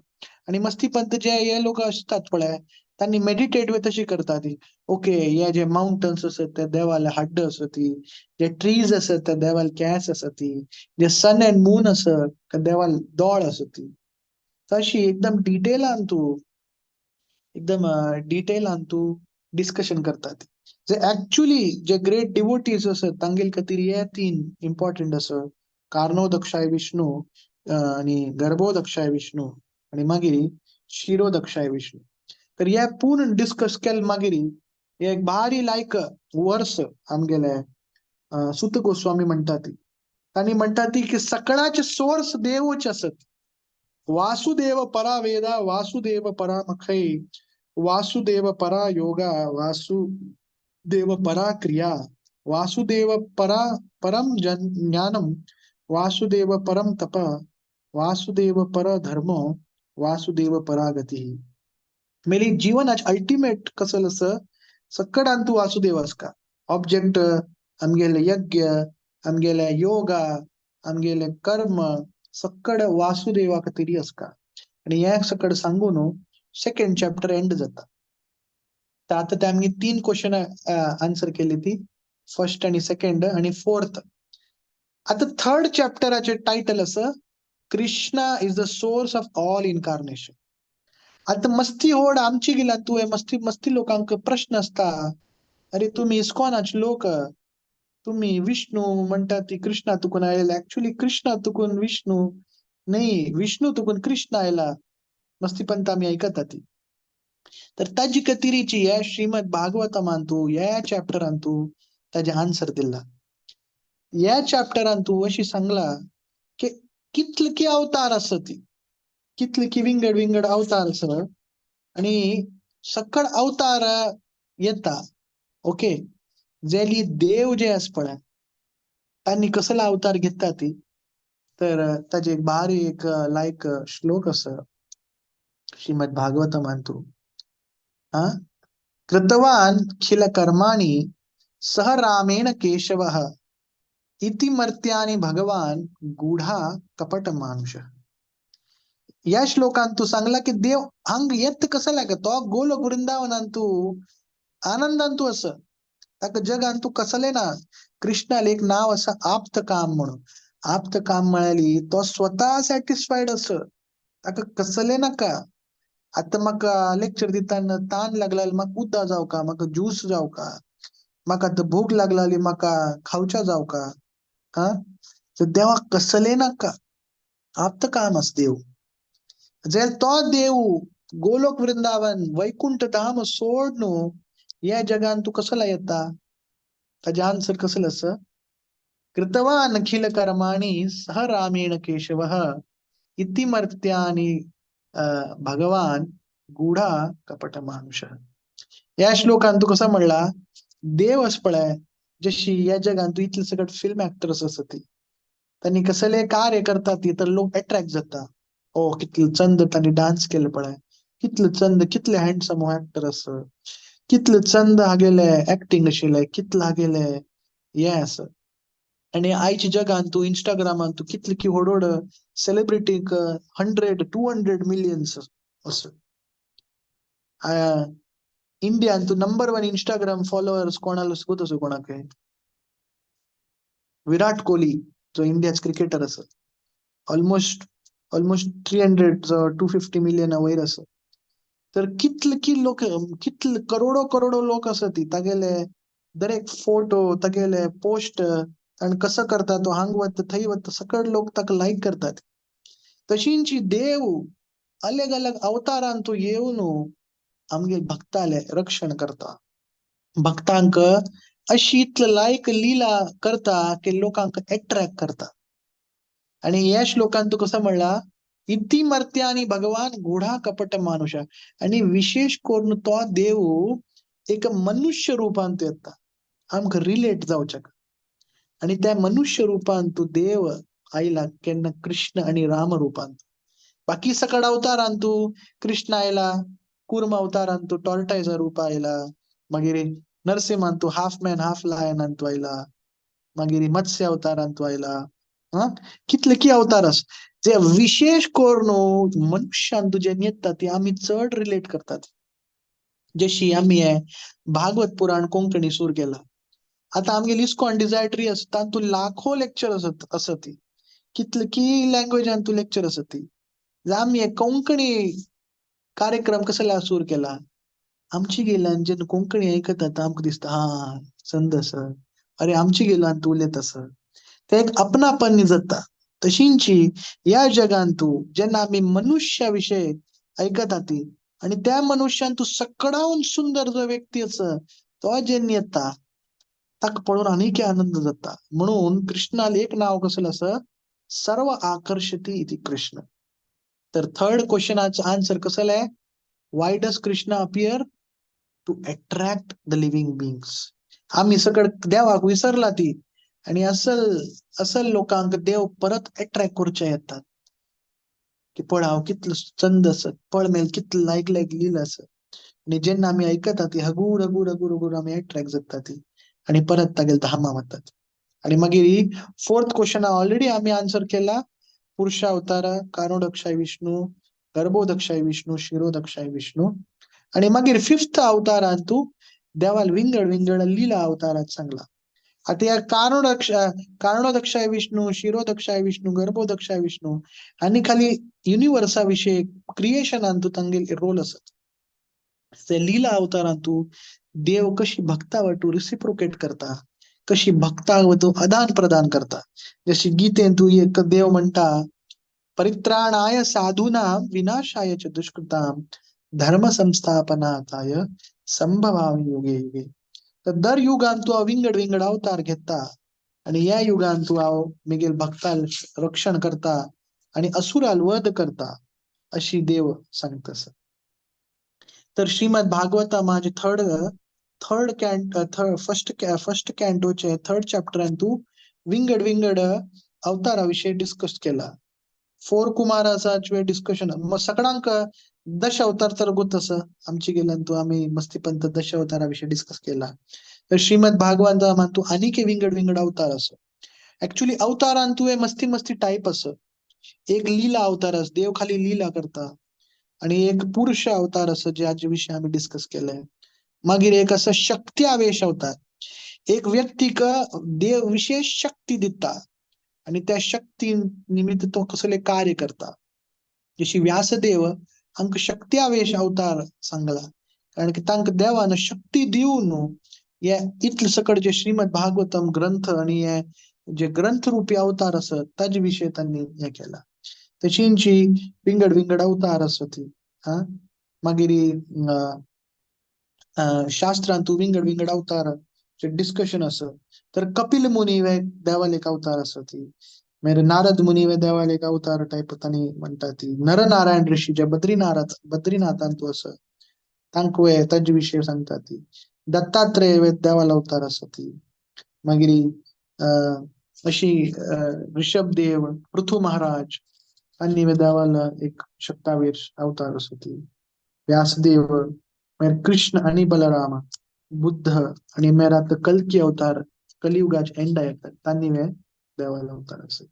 आणि मस्ती पंत जे हे लोक असतात पळय तांणी मेडिटेट तशी करतात ती, ओके हे जे माउंटन्स आसत ते देवाले हड्ड आसा ती, जे ट्रीज आसत ते देवाले केंस आसा ती, जे सन अँड मून आसत ते देवाले दोळ आसा ती. तशी एकदम डिटेलान तूं एकदम डिटेलान तूं डिस्कशन करतात. जे ऍक्च्युली जे ग्रेट डिवोटीज आसत तांगेल खातीर हे तीन इम्पॉर्टंट आसा, कारणोदक्षाय विष्णू आणि गर्भोदक्षाय विष्णू आणि मागीर शिरोदक्षाय विष्णू. तर हे पूर्ण डिस्कस केले मागीर एक भारी लायक वर्स आमगेले सुत गोस्वामी म्हणटा ती, तांणी म्हणटा ती की सकळाचे सोर्स देवच आसत. वासुदेव परा वेदा वासुदेव परा मखै वासुदेव परा योगा वासुदेव परा क्रिया वासुदेव परा परम ज्ञानम वासुदेव परम तप वासुदेव पर धर्म वासुदेव परागती. मेली जीवनाच अल्टिमेट कसं असं सकडान तू वासुदेव आसका. ऑब्जेक्ट आमगेले यज्ञ, आमगेले योगा, आमगेले कर्म सकड वासुदेवा खातीर आसका. आनी हे सकड सांगून सेकंड चॅप्टर एंड जाता. तर आता ते आमगे 3 क्वेश्चन आन्सर केली ती, फर्स्ट आणि सेकंड आणि फोर्थ. आता थर्ड चॅप्टराचे टायटल असं Krishna is the source of all incarnation. आता मस्ती होड आमची गेला तू मस्ती मस्ती लोकांक प्रश्न असता, अरे तुम्ही इस्कॉनाचे लोक, तुम्ही विष्णू म्हणता ती कृष्णा तुकून आयले, ऍक्च्युली कृष्णा तुकून विष्णू नाही, विष्णू तुकून कृष्ण आयला, मस्ती पंत आम्ही ऐकता ती. तर ताजी कतिरीची या श्रीमद भागवतमान तू या चॅप्टरान तू ताजे आन्सर दिला. या चॅप्टरान तू अशी सांगला की कितले की अवतार आसत, कितले की विंगड विंगड अवतार आसत आणि सकळ अवतार येता. ओके, जेली देव जे आस पळय तांणी कसलो अवतार घेता ती, तर ताजे एक बारी एक लायक श्लोक आसा श्रीमद भागवतमान तू. हा, कृतवान खिल कर्माणि सह रामेण केशवः इति मर्त्यानि भगवान गूढा कपट मानुष. या श्लोकांत तू सांगला की देव हांग येत कसं लाग, तो गोलोक वृंदावनान तू आनंदान तू असं ताका जगान तू कसले ना. कृष्णाला एक नाव असं आप्त काम म्हणून, आप्त काम म्हळ्याली तो स्वतः सॅटिस्फाईड असं, ताका कसले नाका. आता म्हाका लेक्चर दिताना तान लागला म्हाका उदक जाव का, म्हाका ज्यूस जाव का, म्हाका आतां भूक लागली म्हाका खावच्या जाव का, हा, तर देवाक कसले नाका, आप्त काम आस देव. जर तो देव गोलोक वृंदावन वैकुंठ धाम सोड न्हू या जगान तू कसला येता, ताजें आन्सर कसलें आसा, कृतवान अखिल कर्माणि सह रामेण केशवः इति मर्त्यानि भगवान गूढा कपट मानुष. या श्लोकान तू कसं म्हणला देव अस पळय जशी या जगान तू इतले सगळे फिल्म ऍक्टर्स आसा ती, तांणी कसले कार्य करता ती तर लोक अट्रॅक्ट जाता. ओ कितले चंद तांणी डान्स केले पळय, कितले चंद, कितले हँडसम ऍक्टर आसा, कितले चंद हागेले ऍक्टिंग आशिल्ले, कितले हागेले हे आसा. आनी आयच्या जगान तूं इंस्टाग्रामान तूं कितले की व्हड व्हड सेलिब्रिटीक 100 200 मिलियन्स असो. इंडियान तूं नंबर 1 इंस्टाग्राम फॉलोअर्स कोणालो सोद आसा कोणाक, विराट कोहली जो इंडियाच क्रिकेटर आसा, ऑलमोस्ट ऑलमोस्ट 300 250 मिलियना वयर आसा. तर कितले की लोक, कितले करोडो करोडो लोक आसा ती तागेले दरेक फोटो तागेले पोस्ट आनी कसो करता तो हांग वता थंय वता सकळ लोक ताका लायक करतात. तशींची देव अलग अलग अवतारान तूं येवन आमगे भक्ताले रक्षण करता, भक्तांक अशी इतले लायक लीला करता की लोकांक एट्रॅक्ट करता. आणि ह्या श्लोकान तूं कसं म्हणला इति मर्त्यानि भगवान गूढा कपट मानुष. आणि विशेष करून तो देव एक मनुष्य रूपान तो येता आमकां रिलेट जावच्याक. आणि त्या मनुष्य रूपान तू देव आयला केन्ना कृष्ण आणि राम रूपान. बाकी सकळ अवतारान तू कृष्ण आयला, कूर्म अवतारान तू टॉर्टायजा रूप आयला, मागीर नरसिंहान तू हाफ मॅन हाफ लायनान तू आयला, मागीर मत्स्य अवतारान तू आयला, हा कितले की अवतार आस जे विशेष करून मनुष्यान तुजे येता ती आमी चड रिलेट करतात. जशी आमी हे भागवत पुराण कोंकणी सूर केला, आता आमगेली इस्कॉन डिझायर ट्री आसा तातूंत लाखो लेक्चर आसत आसत ती, कितले की लँग्वेजान तूं लेक्चर आसत ती. आमी हे कोंकणी कार्यक्रम कसो सूर केला, आमची गेल्यान जेन्ना कोंकणी आयकतात आमकां दिसता हा संद आसा, अरे आमची गेल्यान तूं उलयत आसा, ते एक अपनापन जाता. तशींची ह्या जगान तूं जेन्ना आमी मनुष्या विशय आयकता ती आणि त्या मनुष्यान तूं सकडावन सुंदर जो व्यक्ती आसा तो जेन्ना येता ताका पळोवन आनीक आनंद जाता. म्हणून कृष्णाला एक नाव कसलें आसा, सर्व आकर्षती इति कृष्ण. तर थर्ड क्वेश्चनाचो आन्सर कसलें, why does Krishna appear? To attract the living beings. आमी सगळ देवाक विसरला ती आणि असल असल लोकांक देव परत एट्रॅक्ट करचे येतात की पळ हांव कितलो चंद आसा, पळ मेल कितलो लायक लायक लीला आसा. आनी जेन्ना आमी आयकता ती हगूर हगूर हगूर हगूर आमी एट्रॅक्ट जाता ती आणि परत तागेले धामा वतात. आणि मागीर फोर्थ क्वेश्चन ऑलरेडी आमी आन्सर केला. पुरुष अवतार, कारणोदक्षाय विष्णू, गर्भोदक्षाय विष्णू, शिरोदक्षाय विष्णू. आणि मागीर फिफ्थ अवतारान तूं देवाल विंगड विंगड लीला अवतारात सांगला. आता या कारणोदक्षाय विष्णू, शिरोदक्षाय विष्णू, गर्भोदक्षाय विष्णू आणि खाली युनिवर्सा विषयी क्रिएशनान तूं तांगेल रोल आसत. ते लीला अवतारान तूं देव कशी भक्ता वाटू रिसिप्रोकेट करता, कशी भक्ता तूं आदान प्रदान करता. जशी गीतेन तूं एक देव म्हणटा, परित्राणाय साधूनां विनाशाय च दुष्कृतां धर्म संस्थापनार्थाय संभवामि युगे युगे. तर दर युगान तूं हांव विंगड विंगड अवतार घेता आणि या युगान तूं हांव मेगेल भक्ताल रक्षण करता आणि असुराल वध करता, अशी देव सांगतस. तर श्रीमद भागवता माझे third third canto third first first कॅन्टोचे थर्ड चॅप्टरान तूं विंगड विंगड अवतारा विषयी डिस्कस केला. फोर कुमाराचा डिस्कशन मग सगळ्यांक दश अवतार तर गोत आसा आमची गेल्यान तूं आमी मस्तीपंत दश अवतारा विषयी डिस्कस केला. तर श्रीमद भागवता तूं आनीक विंगड विंगड अवतार आसा. ऍक्च्युली अवतारान तुवें मस्ती मस्ती टायप आसा. एक लीला अवतार आसा, देव खाली लीला करता, आणि एक पुरुष अवतार आसा ज्याचे विषयी आमी डिस्कस केले. मागीर एक आसा शक्ती आवेश अवतार, एक व्यक्तीक देव विशेष शक्ती दिता आणि त्या शक्ती निमित्त तो कसले कार्य करता. जशी व्यासदेव हांकां शक्ती आवेश अवतार सांगला, कारण की तांकां देवान शक्ती दिवन हे इतले सकट जे श्रीमद भागवतम ग्रंथ आणि हे जे ग्रंथ रूपी अवतार आसत ताजे विषय तांणी हे केला. तशींची विंगड विंगड अवतार आसत. हा मागीर शास्त्रांत विंगड विंगड अवतार डिस्कशन आसा. तर कपिल मुनी वे देवाल एक अवतार आसा ती, मागीर नारद मुनी वे देवाल एक अवतार टायप तांणी म्हणटा ती, नरनारायण ऋषी जे बद्रीनाथांत तूं आसा तांकां वे ताजे विशय सांगता ती, दत्तात्रेय वे देवाल अवतार आसा ती, मागीर अशी ऋषभदेव, पृथु महाराज आनी वे देवाल एक शक्तावेश अवतार आसा ती, व्यासदेव, मागीर कृष्ण आनी बलराम, बुद्ध आणि मागीर आतां कल्की अवतार कलियुगाचे एंडा येता तांणी वे देवाल अवतार आसा.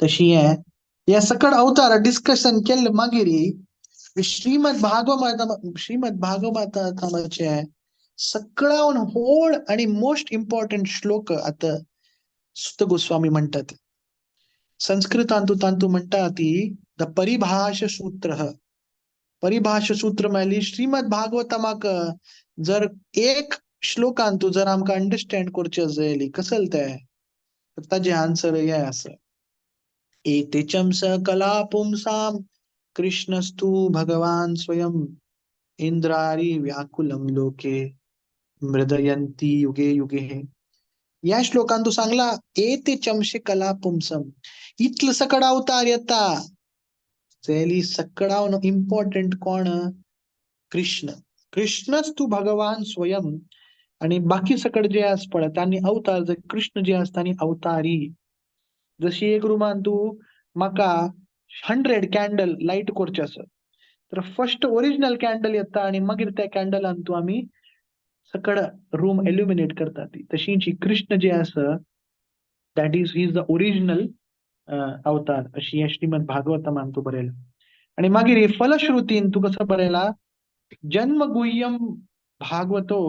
तशी हे सकट अवतार डिस्कशन केल्ले मागीर श्रीमद भागवत श्रीमद भागवताचे सगळ्यान व्हड आणि मोस्ट इम्पॉर्टंट श्लोक आतां सुत गोस्वामी म्हणटात. संस्कृतांतू तांतू म्हणटा ती the परिभाष सूत्र. परिभाष सूत्र म्हणल्यार श्रीमद भागवतमाक जर एक श्लोकांतू जर आमकां अंडरस्टँड करचें जाय कसल तें, तर ताजें आन्सर हें आसा, एतेचम स कला पुंसाम कृष्णस्तु भगवान स्वयं इंद्रारी व्याकुलम लोके मृदयंती युगे युगे. या श्लोकांत तू सांगला एते चमशे कला पुंसम, इतलं सकड अवतार येता जाल्यार सकडावन इम्पॉर्टंट कोण? कृष्ण. कृष्णच तू भगवान स्वयं. आणि बाकी सकड जे आस पळय तांणी अवतार जे कृष्ण जे आसता आनी अवतारी. जशी एक रुमान तूं म्हाका 100 कॅन्डल लायट करचे आसत तर फर्स्ट ओरिजिनल कॅन्डल येता आनी मागीर त्या कॅन्डलान तूं आमी सकड रूम एल्युमिनेट करता ती. तशीच कृष्ण जे आसा that is is the original अवतार अशी हे श्रीमद भागवतमान तूं बरयला. आनी मागीर फलश्रुतीन तूं कसो बरयला, जन्म गुह्यम भागवतो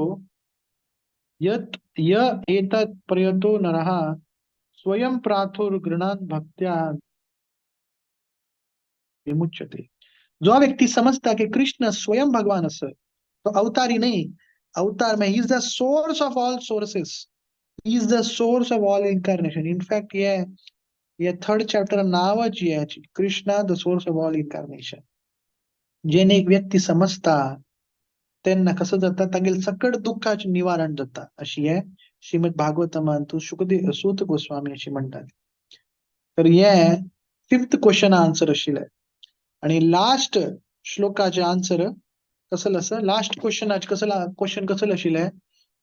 यत य एतत् प्रयतो नरः स्वयं प्राथुर गृणान भक्त्या विमुच्यते. जो व्यक्ती समजता की कृष्ण स्वयं भगवान आसा, तो अवतारी नाही, अवतार में is the source of all sources, is the source of all incarnation. In fact ये थर्ड चॅप्टर नावच याची Krishna the source of all incarnation. जेणे एक व्यक्ती समजता तेन्ना कसं जाता तागेल सकट दुःखाचे निवारण जाता, अशी हे श्रीमद भागवतमान तूं शुकदेव सूत गोस्वामी अशी म्हणटात. तर हे फिफ्थ क्वेश्चन आन्सर आशिल्लें. आणि लास्ट श्लोकाचे आन्सर कसलं आसा, लास्ट क्वेश्चनाचे कसला क्वेश्चन कसलं आशिल्लें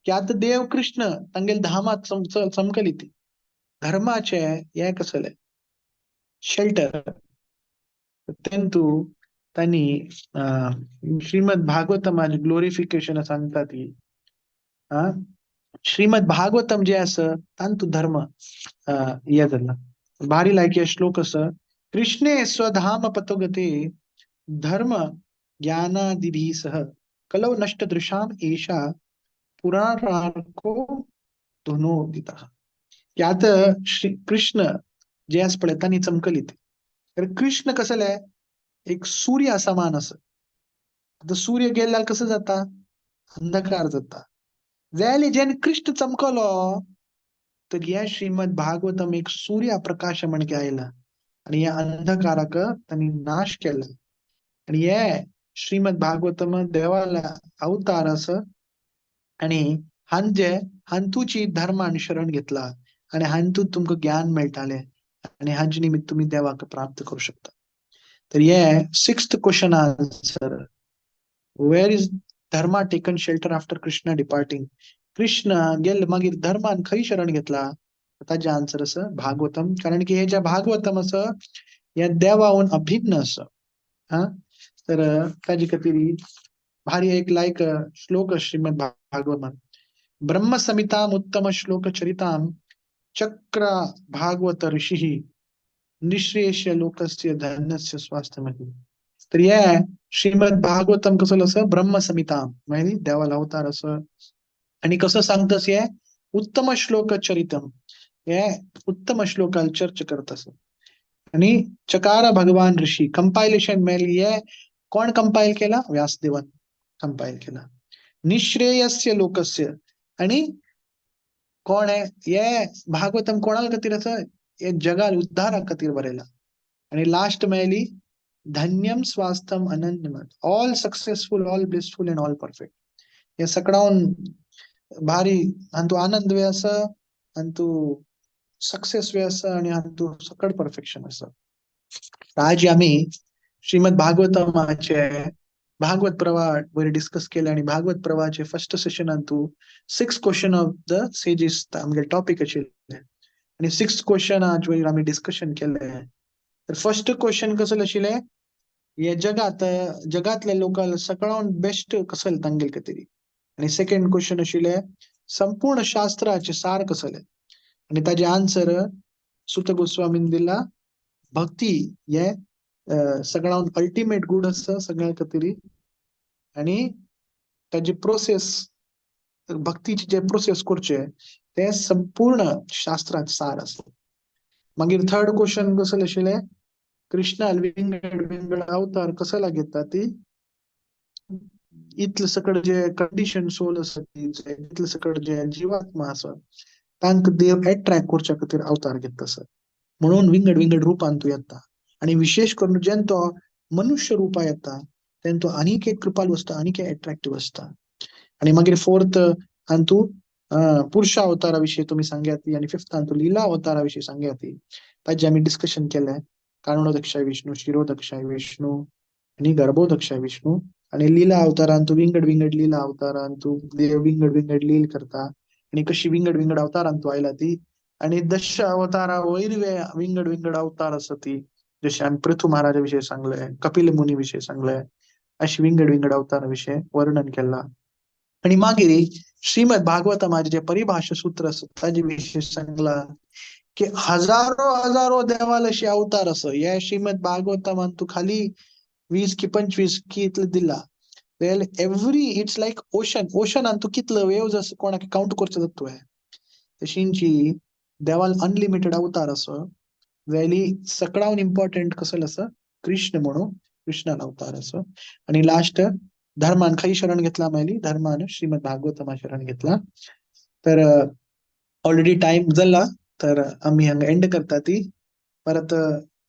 की आतां देव कृष्ण तांगेल धामात चमकली ती धर्माचे हे कसलें शेल्टर. तेंतू तांणी श्रीमद भागवतमाचे ग्लोरिफिकेशन सांगता ती. श्रीमद भागवतम जे आसा तांतू धर्म हे जाला. भारी लायक हे श्लोक आसा, कृष्णे स्वधाम पतोगते धर्म ज्ञानादिभिः सह कलौ नष्ट दृशाम एषा पुराणार्को धुनोदितः. की आता श्री कृष्ण जे आसा पळय तांणी चमकली. तर कृष्ण कसले एक सूर्य समान आसा. आता सूर्य गेल्यार कसं जाता, अंधकार जाता. जाल्यार जेन्ना कृष्ण चमकलो तर ह्या श्रीमद भागवतम एक सूर्य प्रकाश म्हणके आयला आणि ह्या अंधकाराक तांणी नाश केला. आणि हे श्रीमद भागवतम देवाला अवतार आसा आणि हांजे हांतूची धर्मान शरण घेतला आणि हांतूत तुमकां ज्ञान मेळटालें आणि हांचे निमित्त तुमी देवाक प्राप्त करू शकता. तर हे sixth question answer, where is dharma taken shelter after Krishna departing? Krishna गेले मागीर धर्मान खंय शरण घेतला? ताजे आन्सर आसा भागवतम. कारण की हे जे भागवतम आसा हे देवाहून अभिन्न आसा. हा, तर ताजे खातीर भारी एक लायक श्लोक श्रीमद भागवतमान, ब्रह्म संहिताम उत्तम श्लोक चरिताम चक्र भागवत ऋषी निश्रेष लोकस्य धन्यस्य स्वास्थ्यमहि. तर हे श्रीमद भागवतम कसं असं ब्रह्म संहिताम म्हणजे देवाला अवतार असं. आणि कसं सांगतस हे उत्तम श्लोक चरितम, हे उत्तम श्लोकाल चर्च करत असं. आणि चकार भगवान ऋषी कंपायलेशन मेल, हे कोण कंपायल केला? व्यासदेवान कंपायल केला. निश्रेयस्य लोकस्य, आणि कोण आहे हे भागवतम कोणाला खातीर आसा? हे जगाल उद्धारा खातीर बरयला. आणि लास्ट मेळली धन्यम Swasthyam अनन्यमत, all successful, all blissful and all perfect. हे सकडावन भारी हांतू आनंद वे आसा, हांतू सक्सेस वे आसा आणि हांतू सकड परफेक्शन आसा. आज आमी श्रीमद भागवतमाचे भागवत प्रवाह वयर डिस्कस केले आणि भागवत प्रवाहाचे फर्स्ट सेशनान तू 6 क्वेश्चन ऑफ the सेजीस आमगे टॉपिक आशिल्ले आणि 6 क्वेश्चन आज वयर आमी डिस्कशन केले. तर फर्स्ट क्वेश्चन कसं आशिल्लें, हे जगात जगातल्या लोकांक सगळ्यान बेस्ट कसं तांगेल खातीर. आणि सेकंड क्वेश्चन आशिल्लें संपूर्ण शास्त्राचे सार कसले आणि ताजे आन्सर सुत गोस्वामीन दिला भक्ती हे सगळ्यान अल्टिमेट गुड आसा सगळ्या खातीर. आणि ताजी प्रोसेस भक्तीची जे प्रोसेस करचे ते संपूर्ण शास्त्रात सार आसा. मागीर थर्ड क्वेश्चन कसं आशिल्लें, कृष्णाल विंगड विंगड अवतार कसं घेता ती इतले सकड जे कंडिशन सोल आसा ती इतले सकड जे जीवात्मा आसा तांकां देव एट्रॅक्ट करच्या खातीर अवतार घेता आसा म्हणून विंगड विंगड रुपान तूं येता. आणि विशेष करून जेन्ना तो मनुष्य रुपा येता तेन्ना तो आनीक एक कृपालू आसता, आनीक एक एट्रॅक्टिव्ह आसता. आणि मागीर फोर्थ हातूं पुरुषा अवतारा विशीं तुमी सांगयात आणि फिफ्थ हातूं लिला अवतारा विशीं सांगयात. ताजें आमी डिस्कशन केलें, कारणोदक्षाय विष्णू, शिरोदक्षाय विष्णू आणि गर्भोदक्षाय विष्णू. आणि लिला अवतारान तूं विंगड विंगड लिला अवतारान तूं देव विंगड विंगड लील करता आणि कशी विंगड विंगड अवतारान तूं आयला ती. आणि दश अवतारा वयर विंगड विंगड अवतार आसा ती, जशें आमी पृथ्वी महाराजा विशीं सांगलें, कपिल मुनी विशीं सांगलें, अशी विंगड विंगड अवतारा विशीं वर्णन केलां. आणि मागीर श्रीमद भागवतमाचें जें परिभाशा सूत्र आसा ताजे विशीं सांगलां की हजारो हजारो देवाल अशे अवतार आसा. हे श्रीमद भागवतमान तूं खाली 20 की 25 की इतलें दिला. Well, every it's like ocean, ओशनान तूं कितलो वेव्ज आसा कोणाक कावंट करचो जाता तुवें. तशींची देवाल अनलिमिटेड अवतार आसा. जाल्यार सगळ्यान इम्पॉर्टंट कसलो आसा कृष्ण म्हणून कृष्णान अवतार आसा. आणि लास्ट धर्मान खंय शरण घेतला मेली धर्मान श्रीमद भागवतमा शरण घेतला. तर ऑलरेडी टाइम जाला तर आमी हांगा एंड करता ती. परत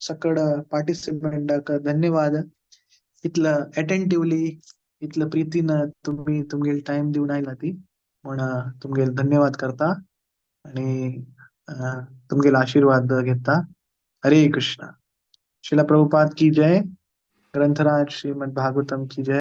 सकड पार्टिसिपंटाक धन्यवाद, इतलं अटेंटिवली इतलं प्रितीन तुम्ही तुमगेल टाइम दिवन आयला ती म्हण तुमगेल धन्यवाद करता आणि तुमगेल आशीर्वाद घेता. हरे कृष्णा. श्रीला प्रभुपाद की जय. ग्रंथराज श्रीमद भागवतम की जय.